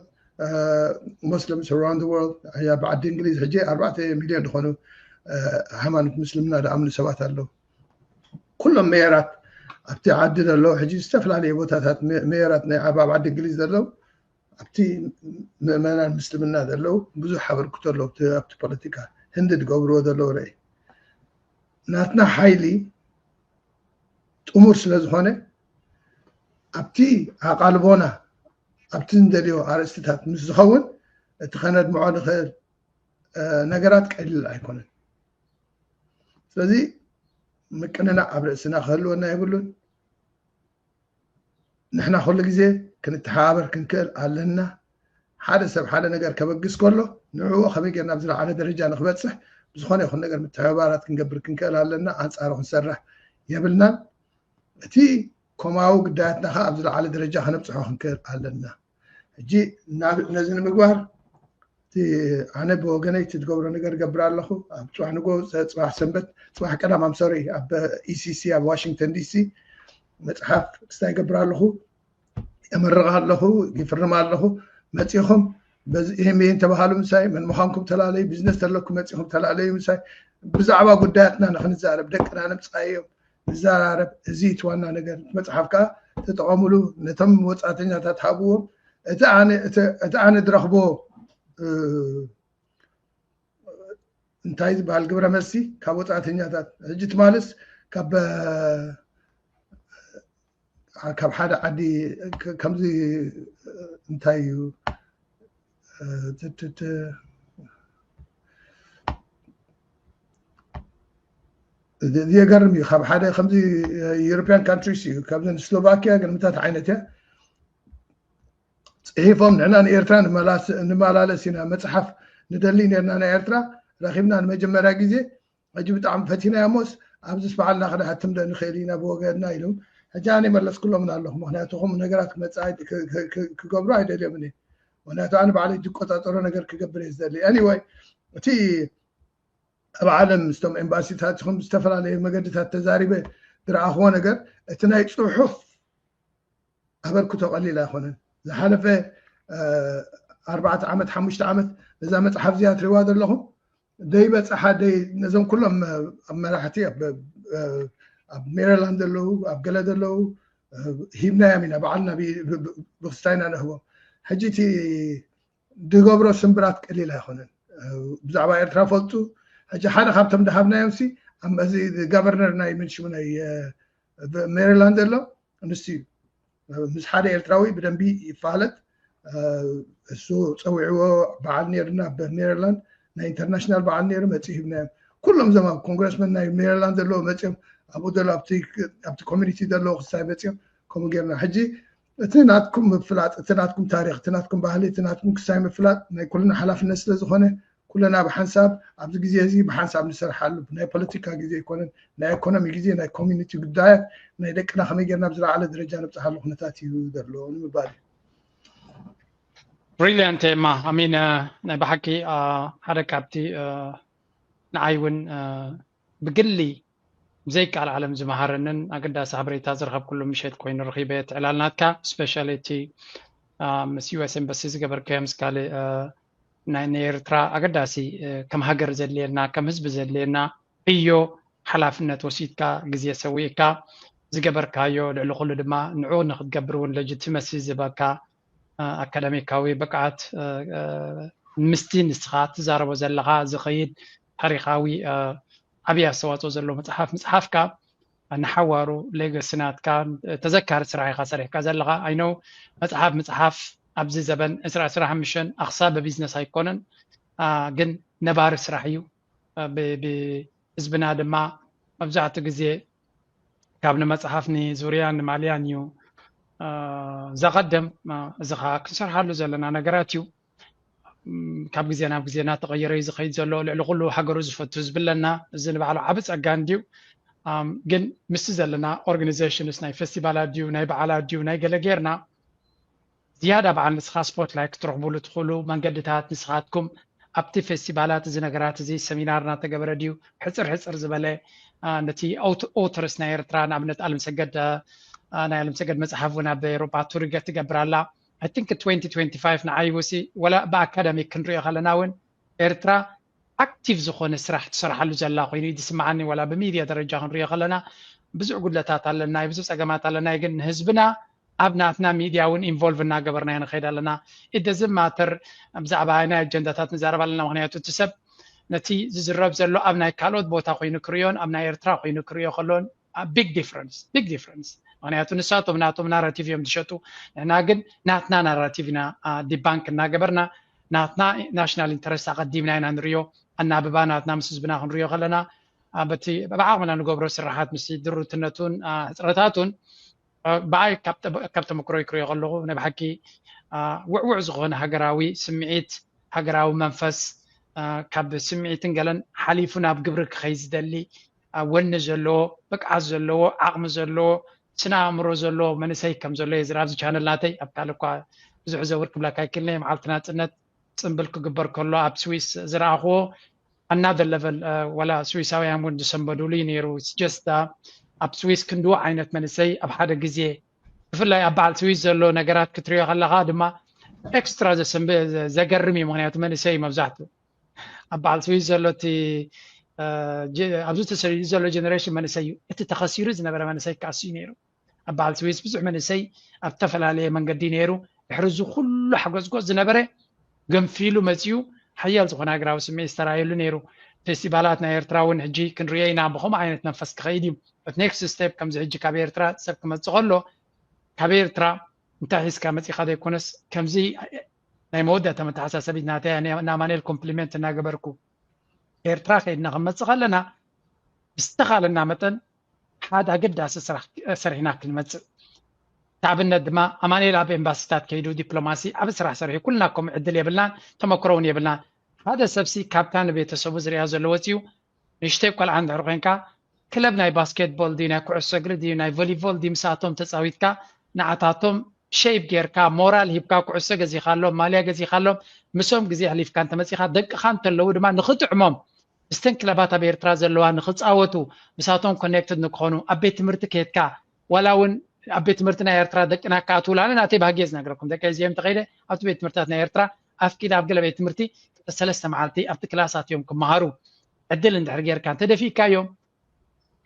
Muslims around the world ኣብ ዓዲ እንግሊዝ ሕጂ ኣርባዕተ ሚልዮን ዝኾኑ ሃይማኖት ምስልምና ዝኣምኑ ሰባት ኣለዉ። ኩሎም ሜየራት ኣብቲ ዓዲ ዘለዉ ሕጂ ዝተፈላለዩ ቦታታት ሜየራት ናይ ኣብ ዓዲ እንግሊዝ ዘለዉ ኣብቲ ምእመናን ምስልምና ዘለዉ ብዙሕ ኣበርክቶ ኣለዉ ኣብቲ ፖለቲካ ህንዲ ዝገብርዎ ዘለዉ ርእ ናትና ሓይሊ ጥሙር ስለ ዝኾነ ኣብቲ ኣቓልቦና ኣብቲ እንደልዮ ኣርእስትታት ምስ ዝኸውን እቲ ከነድምዖ ንኽእል ነገራት ቀሊል ኣይኮነን። ስለዚ ምቅንናዕ ኣብ ርእስና ክህልወና የብሉን። ንሕና ኩሉ ግዜ ክንተሓባበር ክንክእል ኣለና። ሓደ ሰብ ሓደ ነገር ከበግስ ከሎ ንዕኡ ከመይ ጌርና ኣብ ዝለዓለ ደረጃ ንክበፅሕ ብዝኾነ ይኹን ነገር ምትሕብባራት ክንገብር ክንክእል ኣለና። ኣንፃሩ ክንሰርሕ የብልናን። እቲ ኮማዊ ጉዳያትና ከዓ ኣብ ዝለዓለ ደረጃ ከነብፅሖ ክንክእል ኣለና። ሕጂ ነዚ ንምግባር ኣነ ብወገነይ እቲ ዝገብሮ ነገር ገብር ኣለኹ። ኣብ ፅባሕ ንጎ ፅባሕ ሰንበት ፅባሕ ቀዳም ኣምሶሪ ኣብ ኢሲሲ ኣብ ዋሽንግተን ዲሲ መፅሓፍ ክስታይ ገብር ኣለኹ። የመርቕ ኣለኹ፣ ይፍርም ኣለኹ። መፂኹም በዚ ይህም ይህን ተባሃሉ ምሳይ መን ምዃንኩም ተላለዩ፣ ቢዝነስ ተለኩም መፂኹም ተላለዩ ምሳይ ብዛዕባ ጉዳያትና ንክንዛረብ ደቅና ንምፃዮም ንዘራረብ። እዚ እቲ ዋና ነገር መፅሓፍ ከዓ ተጠቐሙሉ። ነቶም ወፃእተኛታት ሃብዎም። እቲ ኣነ ዝረኽቦ እንታይ ዝበሃል ግብረ መልሲ ካብ ወፃእተኛታት ሕጂ ትማልስ ካብ ካብ ሓደ ዓዲ ከምዚ እንታይ እዩ የገርም እዩ። ካብ ሓደ ከምዚ European countries እዩ ካብዚ ስሎቫኪያ ግን ምታት ዓይነት እያ ፅሒፎም ንሕና ንኤርትራ ንመላለስ ኢና መፅሓፍ ንደሊ ነርና ናይ ኤርትራ ረኪብና ንመጀመርያ ግዜ ሕጂ ብጣዕሚ ፈቲና እሞስ ኣብዚስ በዓልና ክነሃትም ዶ ንኽእል ኢና ብወገንና ኢሎም ሕጂ ኣነ መለስኩሎምን ኣለኹ። ምክንያቱ ከምኡ ነገራት ክመፅእ ክገብሩ ኣይደልዮምን እየ። ምክንያቱ ኣነ ባዕለይ ዝቆፃፀሮ ነገር ክገብር እየ ዝደሊ። Anyway እቲ ኣብ ዓለም ምስቶም ኤምባሲታት ይኹን ብዝተፈላለዩ መገድታት ተዛሪበ ዝረኣኽዎ ነገር እቲ ናይ ፅሑፍ ኣበርክቶ ቀሊል ኣይኮነን። ዝሓለፈ ኣርባዕተ ዓመት ሓሙሽተ ዓመት ነዛ መፅሓፍ እዚኣ ትሪዋ ዘለኹም ደይበፅሓ ነዞም ኩሎም ኣብ መራሕቲ ኣብ ሜሪላንድ ዘለዉ ኣብ ገለ ዘለዉ ሂብናዮም ኢና በዓልና ብክስታይና ንህቦም። ሕጂ እቲ ዝገብሮ ስምብራት ቀሊል ኣይኮነን። ብዛዕባ ኤርትራ ፈልጡ። ሕጂ ሓደ ካብቶም ዝሃብናዮም ሲ እዚ ጋቨርነር ናይ ምንሽሙ ናይ ሜሪላንድ ዘሎ ንሱ እዩ። ምስ ሓደ ኤርትራዊ ብደንቢ ይፋለጥ። እሱ ፀዊዕዎ በዓል ነይርና ኣብ ሜሪላንድ ናይ ኢንተርናሽናል በዓል ነይሩ መፂኡ ሂብናዮም። ኩሎም እዞም ኣብ ኮንግረስመን ናይ ሜሪላንድ ዘለዎ መፂኦም ኣብኡ ዘሎ ኣብቲ ኮሚኒቲ ዘለዎ ክሳይ መፂኦም ከምኡ ጌርና። ሕጂ እቲ ናትኩም ምፍላጥ፣ እቲ ናትኩም ታሪክ፣ እቲ ናትኩም ባህሊ፣ እቲ ናትኩም ክሳይ ምፍላጥ ናይ ኩልና ሓላፍነት ስለ ዝኾነ ኩለና ብሓንሳብ ኣብዚ ግዜ እዚ ብሓንሳብ ንሰርሓሉ ናይ ፖለቲካ ግዜ ኣይኮነን፣ ናይ ኢኮኖሚ ግዜ፣ ናይ ኮሚኒቲ ጉዳያት ናይ ደቅና ከመይ ጌርና ብዝለዓለ ደረጃ ነብፅሓሉ ኩነታት እዩ ዘሎ ንምባል እዩ። ብሪሊያንት ኤማ ኣሚን ናይ ብሓቂ ሓደ ካብቲ ንዓይ እውን ብግሊ ብዘይካል ዓለም ዝመሃረንን ኣገዳሲ ሓበሬታ ዝረኸብኩሉ ምሸት ኮይኑ ረኺበ። እቲ ዕላል ናትካ ስፔሻሊ እቲ ምስ ዩኤስ ኤምባሲ ዝገበርካዮ ምስ ካልእ ናይ ንኤርትራ ኣገዳሲ ከም ሃገር ዘድልየና ከም ህዝቢ ዘድልየና ዕዮ ሓላፍነት ወሲድካ ግዜ ሰዊእካ ዝገበርካዮ ልዕሊ ኩሉ ድማ ንዑ ንክትገብር እውን ለጅትመሲ ዝበካ ኣካዳሚካዊ ብቅዓት ምስቲ ንስኻ ትዛረቦ ዘለኻ ዝኸይድ ታሪኻዊ ዓብዪ ኣስተዋፅኦ ዘለዎ መፅሓፍ ምፅሓፍካ ንሓዋሩ ሌገሲ ናትካ ተዘካሪ ስራሕ ኢኻ ሰሪሕካ ዘለኻ። ኣይነው መፅሓፍ ምፅሓፍ ኣብዚ ዘበን ዕስራ ዕስራ ሓሙሽተ ኣኽሳቢ ቢዝነስ ኣይኮነን፣ ግን ነባሪ ስራሕ እዩ። ብህዝብና ድማ መብዛሕትኡ ግዜ ካብ ንመፅሓፍ ንዙርያን ንማልያን እዩ ዘቐድም። እዚ ከዓ ክንሰርሓሉ ዘለና ነገራት እዩ። ካብ ግዜ ናብ ግዜ እናተቐየረ እዩ ዝኸይድ ዘሎ። ልዕሊ ኩሉ ሃገሩ ዝፈቱ ህዝቢ ኣለና። እዚ ንባዕሉ ዓቢ ጸጋ እንድዩ። ግን ምስቲ ዘለና ኦርጋኒዜሽንስ ናይ ፌስቲቫላት ድዩ ናይ በዓላት ድዩ ናይ ገለ ጌርና ዝያዳ በዓል ንስኻ ስፖትላይት ክትረኽቡሉ ትኽእሉ መንገድታት ንስኻትኩም ኣብቲ ፌስቲቫላት እዚ ነገራት እዚ ሰሚናር እናተገበረ ድዩ ሕፅር ሕፅር ዝበለ ነቲ ኦተርስ ናይ ኤርትራ ንኣብነት ኣለምሰገድ ናይ ኣለምሰገድ መፅሓፍ እውን ኣብ ኤሮፓ ቱር ትገብር ኣላ። I think twenty twenty-five ንዓይ ውሲ ወላ ብኣካዳሚክ ክንሪኦ ከለና እውን ኤርትራ ኣክቲቭ ዝኾነ ስራሕ ትሰርሓሉ ዘላ ኮይኑ እዩ ዝስምዓኒ። ወላ ብሚድያ ደረጃ ክንሪኦ ከለና ብዙሕ ጉድለታት ኣለና፣ ብዙሕ ፀገማት ኣለና። ግን ንህዝብና ኣብ ናትና ሚድያ እውን ኢንቮልቭ እናገበርና ንኸይድ ኣለና። ኢደዝም ማተር ብዛዕባ ናይ ኣጀንዳታት ንዛረብ ኣለና። ምክንያቱ እቲ ሰብ ነቲ ዝዝረብ ዘሎ ኣብ ናይ ካልኦት ቦታ ኮይኑ ክሪኦን ኣብ ናይ ኤርትራ ኮይኑ ክሪኦ ከሎን ቢግ ዲፍረንስ ቢግ ዲፍረንስ። ምክንያቱ ንሳቶም ናቶም ናራቲቭ እዮም ዝሸጡ፣ ንሕና ግን ናትና ናራቲቭ ኢና ዲባንክ እናገበርና ናትና ናሽናል ኢንተረስት ኣቐዲምና ኢና ንሪኦ። ኣናብባ ናትና ምስ ህዝብና ክንሪኦ ከለና በቲ ብዓቕምና ንገብሮ ስራሓት ምስ ድሩትነቱን ሕፅረታቱን ብኣይ ካብ ተመክሮ ይክሪኦ ከለኹ ናይ ብሓቂ ውዕውዕ ዝኾነ ሃገራዊ ስምዒት ሃገራዊ መንፈስ ካብ ስምዒትን ገለን ሓሊፉ ናብ ግብሪ ክኸይ ዝደሊ ወኒ ዘለዎ ብቅዓት ዘለዎ ዓቕሚ ዘለዎ ስነ ኣእምሮ ዘለዎ መንእሰይ ከም ዘሎ እየ ዝርኢ ኣብዚ ቻነል ናተይ ኣብ ካልእ እኳ ብዙሕ ዘውር ክብለካ ኣይክልነ መዓልቲ ናፅነት ፅምብል ክግበር ከሎ ኣብ ስዊስ ዝረኣኽዎ ኣናደ ለቨል ወላ ስዊሳውያን እውን ዝሰንበዱሉ እዩ ነይሩ ጀስት ኣብ ስዊስ ክንድኡ ዓይነት መንእሰይ ኣብ ሓደ ግዜ ብፍላይ ኣብ በዓል ስዊስ ዘሎ ነገራት ክትሪኦ ከለካ ድማ ኤክስትራ ዘገርም እዩ ምክንያቱ መንእሰይ እዩ መብዛሕትኡ ኣብ በዓል ስዊስ ዘሎ እቲ ኣብዚ ተሰሪዱ ዘሎ ጀነሬሽን መንእሰይ እዩ እቲ ተኸሲሩ ዝነበረ መንእሰይ ክኣስ እዩ ነይሩ ኣብ በዓል ስዊስ ብዙሕ መንእሰይ ኣብ ዝተፈላለየ መንገዲ ነይሩ ድሕሪ እዚ ኩሉ ሓጎዝጎዝ ዝነበረ ገንፊሉ መፅኡ ሓያል ዝኾነ ሃገራዊ ስምዒት ዝተራየሉ ነይሩ ፌስቲቫላት ናይ ኤርትራ እውን ሕጂ ክንሪኦ ኢና ብከምኡ ዓይነት መንፈስ ክኸይድ እዩ በት ኔክስት ስቴፕ ከምዚ ሕጂ ካብ ኤርትራ ሰብ ክመፅእ ከሎ ካብ ኤርትራ እንታይ ሒዝካ መፂኻ ዘይኮነስ ከምዚ ናይ መወዳእታ መተሓሳሰቢት ናተይ ንኣማኑኤል ኮምፕሊመንት እናገበርኩ ኤርትራ ከይድና ክንመፅእ ከለና ብዝተኻለና መጠን ሓደ ኣገዳሲ ስራሕ ሰሪሕና ክንመፅእ ንኣብነት ድማ ኣማኑኤል ኣብ ኤምባሲታት ከይዱ ዲፕሎማሲ ዓብ ስራሕ ሰሪሑ ኩልና ከም ዕድል የብልናን ተመክሮ እውን የብልናን ሓደ ሰብሲ ካብታ ንቤተሰቡ ዝሪኣ ዘሎ ወፂኡ ንእሽተይ ቆልዓ እንድሕር ኮይንካ ክለብ ናይ ባስኬትቦል ድዩ ናይ ኩዕሶ እግሪ ድዩ ናይ ቮሊቦል ድዩ ምስኣቶም ተፃዊትካ ንዓታቶም ሸይፕ ጌርካ ሞራል ሂብካ ኩዕሶ ገዚኻሎም ማልያ ገዚኻሎም ምሶም ግዜ ኣሕሊፍካ እንተመፂኻ ደቅኻ እንተለዉ ድማ ንኽጥዕሞም ምስተን ክለባት ኣብ ኤርትራ ዘለዋ ንኽፃወቱ ምሳቶም ኮኔክትድ ንክኾኑ ኣብ ቤት ትምህርቲ ከየትካ ዋላ እውን ኣብ ቤት ትምህርቲ ናይ ኤርትራ ደቅና ክኣትውላ ኣነ ናተይ ባህጊ እየ ዝነግረኩም ደቂ እዚኦም ተኸይደ ኣብቲ ቤት ትምህርትታት ናይ ኤርትራ ኣፍቂድ ኣብ ገለ ቤት ትምህርቲ ሰለስተ መዓልቲ ኣብቲ ክላሳት እዮም ክመሃሩ ዕድል እንድሕር ጌርካ እንተደፊእካዮም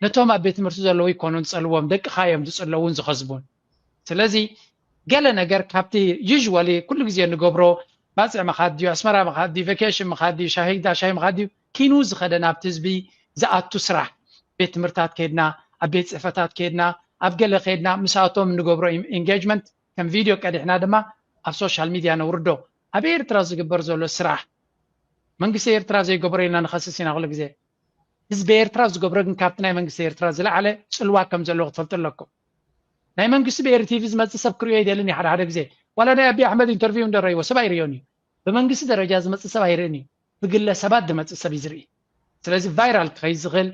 ነቶም ኣብ ቤት ትምህርቲ ዘለዉ ይኮኑን ዝፀልዎም ደቅኻ እዮም ዝፅለውን ዝኸስቡን ስለዚ ገለ ነገር ካብቲ ዩዥዋሊ ኩሉ ግዜ ንገብሮ ባፅዕ ምኻድ ድዩ ኣስመራ ምኻድ ድዩ ቨኬሽን ምኻድ ድዩ ሻሂ ግዳ ሻሂ ምኻድ ድዩ ኪኑ ዝኸደ ናብቲ ህዝቢ ዝኣቱ ስራሕ ቤት ትምህርታት ከይድና ኣብ ቤት ፅሕፈታት ከይድና ኣብ ገለ ከይድና ምስኣቶም ንገብሮ ኢንጌጅመንት ከም ቪድዮ ቀዲሕና ድማ ኣብ ሶሻል ሚድያ ነውርዶ ኣብ ኤርትራ ዝግበር ዘሎ ስራሕ መንግስቲ ኤርትራ ዘይገብሮ ኢልና ንኸስስ ኢና ኩሉ ግዜ ህዝቢ ኤርትራ ዝገብሮ ግን ካብቲ ናይ መንግስቲ ኤርትራ ዝለዓለ ፅልዋ ከም ዘለዎ ክትፈልጡ ኣለኩም ናይ መንግስቲ ብኤሪ ቲቪ ዝመፅእ ሰብ ክሪኦ ይደልን እዩ ሓደ ሓደ ግዜ ዋላ ናይ ኣቢ ኣሕመድ ኢንተርቪው እንደረእይዎ ሰብ ኣይርእዮን እዩ ብመንግስቲ ደረጃ ዝመፅእ ሰብ ኣይርእን እዩ ብግለ ሰባት ዝመፅእ ሰብ እዩ ዝርኢ። ስለዚ ቫይራል ክኸይድ ዝኽእል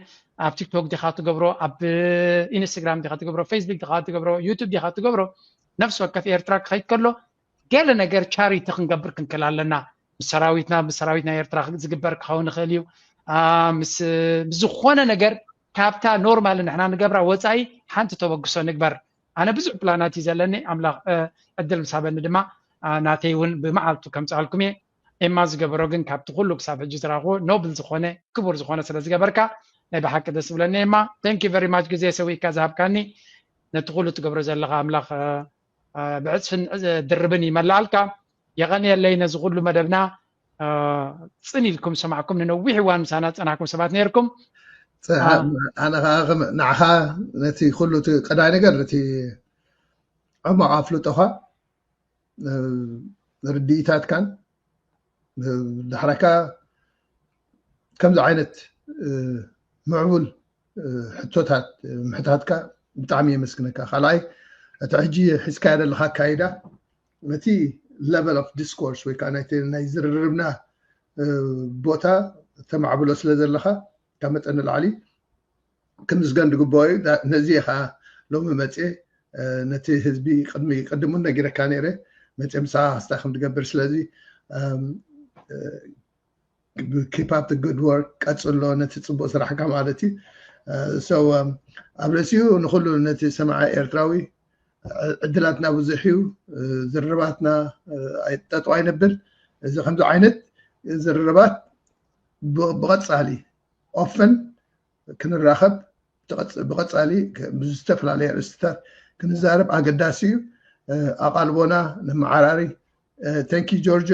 ኣብ ቲክቶክ ዲኻ ትገብሮ፣ ኣብ ኢንስታግራም ዲኻ ትገብሮ፣ ፌስቡክ ዲኻ ትገብሮ፣ ዩቱብ ዲኻ ትገብሮ፣ ነፍሲ ወከፍ ኤርትራ ክኸይድ ከሎ ገለ ነገር ቻሪቲ ክንገብር ክንክእል ኣለና። ምስ ሰራዊትና፣ ምስ ሰራዊት ናይ ኤርትራ ዝግበር ክኸውን ይኽእል እዩ። ምስ ዝኾነ ነገር ካብታ ኖርማል ንሕና ንገብራ ወፃኢ ሓንቲ ተበግሶ ንግበር። ኣነ ብዙሕ ፕላናት እዩ ዘለኒ። ኣምላኽ ዕድል ምስ ሃበኒ ድማ ናተይ እውን ብመዓልቱ ከምፅኣልኩም እየ። ኤማ ዝገበሮ ግን ካብቲ ኩሉ ክሳብ ሕጂ ዝረኣኹዎ ኖብል ዝኾነ ክቡር ዝኾነ ስለ ዝገበርካ ናይ ብሓቂ ደስ ዝብለኒ። ኤማ፣ thank you very much፣ ግዜ ሰዊእካ ዝሃብካኒ፣ ነቲ ኩሉ ትገብሮ ዘለኻ ኣምላኽ ብዕፅፍን ድርብን ይመላኣልካ። የቐንየለይ ነዚ ኩሉ መደብና። ጽን ኢልኩም ሰማዕኩም፣ ንነዊሕ እዋን ምሳና ዝጸናሕኩም ሰባት ነርኩም። ኣነ ከዓ ንዓኻ ነቲ ኩሉ እቲ ቀዳይ ነገር ነቲ ዕማቕ ኣፍልጦኻ፣ ርድኢታትካን ዳሕራካ ከምዚ ዓይነት ምዕቡል ሕቶታት ምሕታትካ ብጣዕሚ የመስግነካ። ካልኣይ፣ እቲ ሕጂ ሒዝካዮ ዘለኻ ኣካይዳ ነቲ level of discourse ወይ ከዓ ናይ ዝርርብና ቦታ ተማዕብሎ ስለ ዘለኻ ካብ መጠን ንላዕሊ ክምስገን ዝግበኦ እዩ። ነዚ ከዓ ሎሚ መፅየ ነቲ ህዝቢ ቅድሚ ቅድሙን ነጊረካ ነይረ፣ መፅየ ምሳኻ ክስታይ ከም ዝገብር። ስለዚ keep up the good work፣ ቀፅሎ ነቲ ፅቡቅ ስራሕካ ማለት እዩ። So ኣብ ርእሲኡ ንኩሉ ነቲ ሰማዒ ኤርትራዊ ዕድላትና ብዙሕ እዩ። ዝርርባትና ጠጠው ኣይነብል። እዚ ከምዚ ዓይነት ዝርርባት ብቐፃሊ often ክንራኸብ ብቐፃሊ ብዝተፈላለየ ኣርእስትታት ክንዛረብ ኣገዳሲ እዩ። ኣቓልቦና ነመዓራሪ። Thank you ጆርጆ።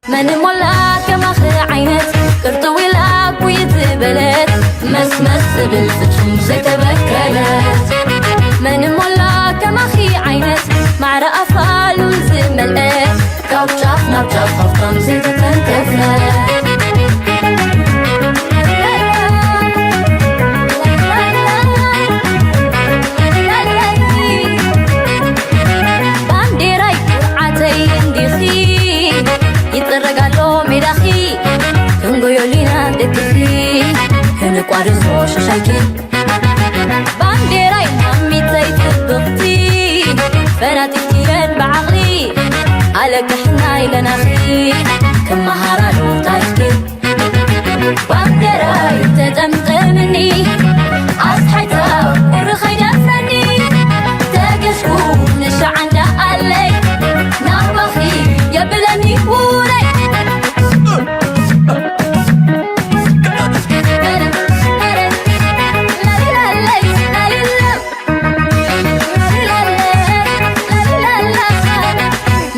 መን ሞላ ከማኺ ዓይነት ቅርጥው ኢላ ቁይ ዝበለት መስመስ ትብል ፍጹም ዘይተበከለት። መን ሞላ ከማኺ ዓይነት ማዕረ ኣፋ ሉል ዝመልአ ካብ ጫፍ ናብ ጫፍ ሃፍታም ዘይተተንከፈ። ባንዴራይ ኩርዓተይ እንዲኺ ይጥረግ ኣሎ ሜዳኺ ክንጎዮሊና ደቅኺ ክንቋርጾ ሸሻይኪ ባንዴራይ ማሚተይ ጽብቕቲ ፈናጢትየን ብዓቕሊ ኣለቅሕና ኢለናኺ ክመሃራሉ ታሪኽኪ ባንዴራይ ተጠምጠምኒ ኣስሓይታ ቁሪ ኸይደፍረኒ ተገሽኩ ንሻዓንዳ ኣለይ ናባኺ የብለኒ ውረይ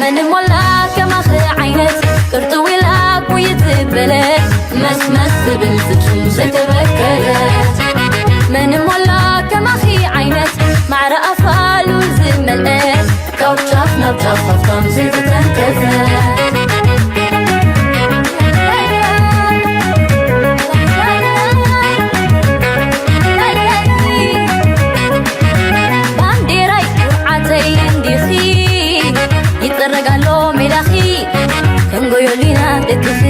መን ሞላ ከማኺ ዓይነት ቅርጥው ኢላ ቁይ ዝበለ መስመስ ትብል ፍጹም ዘይተበከለ መን ሞላ ከማኺ ዓይነት ማዕረ ኣፋሉ ዝመልአ ካብ ጫፍ ናብ ጫፍ ሃፍታም ዘይተተንከፈ ባንዴራይ ኩርዓተይ እንዲኺ ይጥረግ ኣሎ ሜዳኺ ክንጎዮሊና ደቅኺ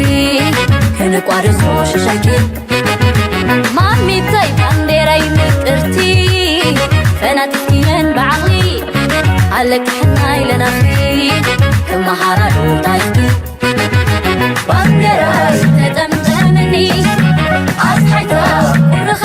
ክንቋርጾ ሽሻይኪ ማሚተይ ባንዴራይ ምቅርቲ ፈናጢትየን ብዓቕሊ ኣለቅሕና ኢለናኺ ክመሃራሉ ታሪኽኪ ባንዴራይ ተጠምጠምኒ ኣስሓይታ ቁርኸ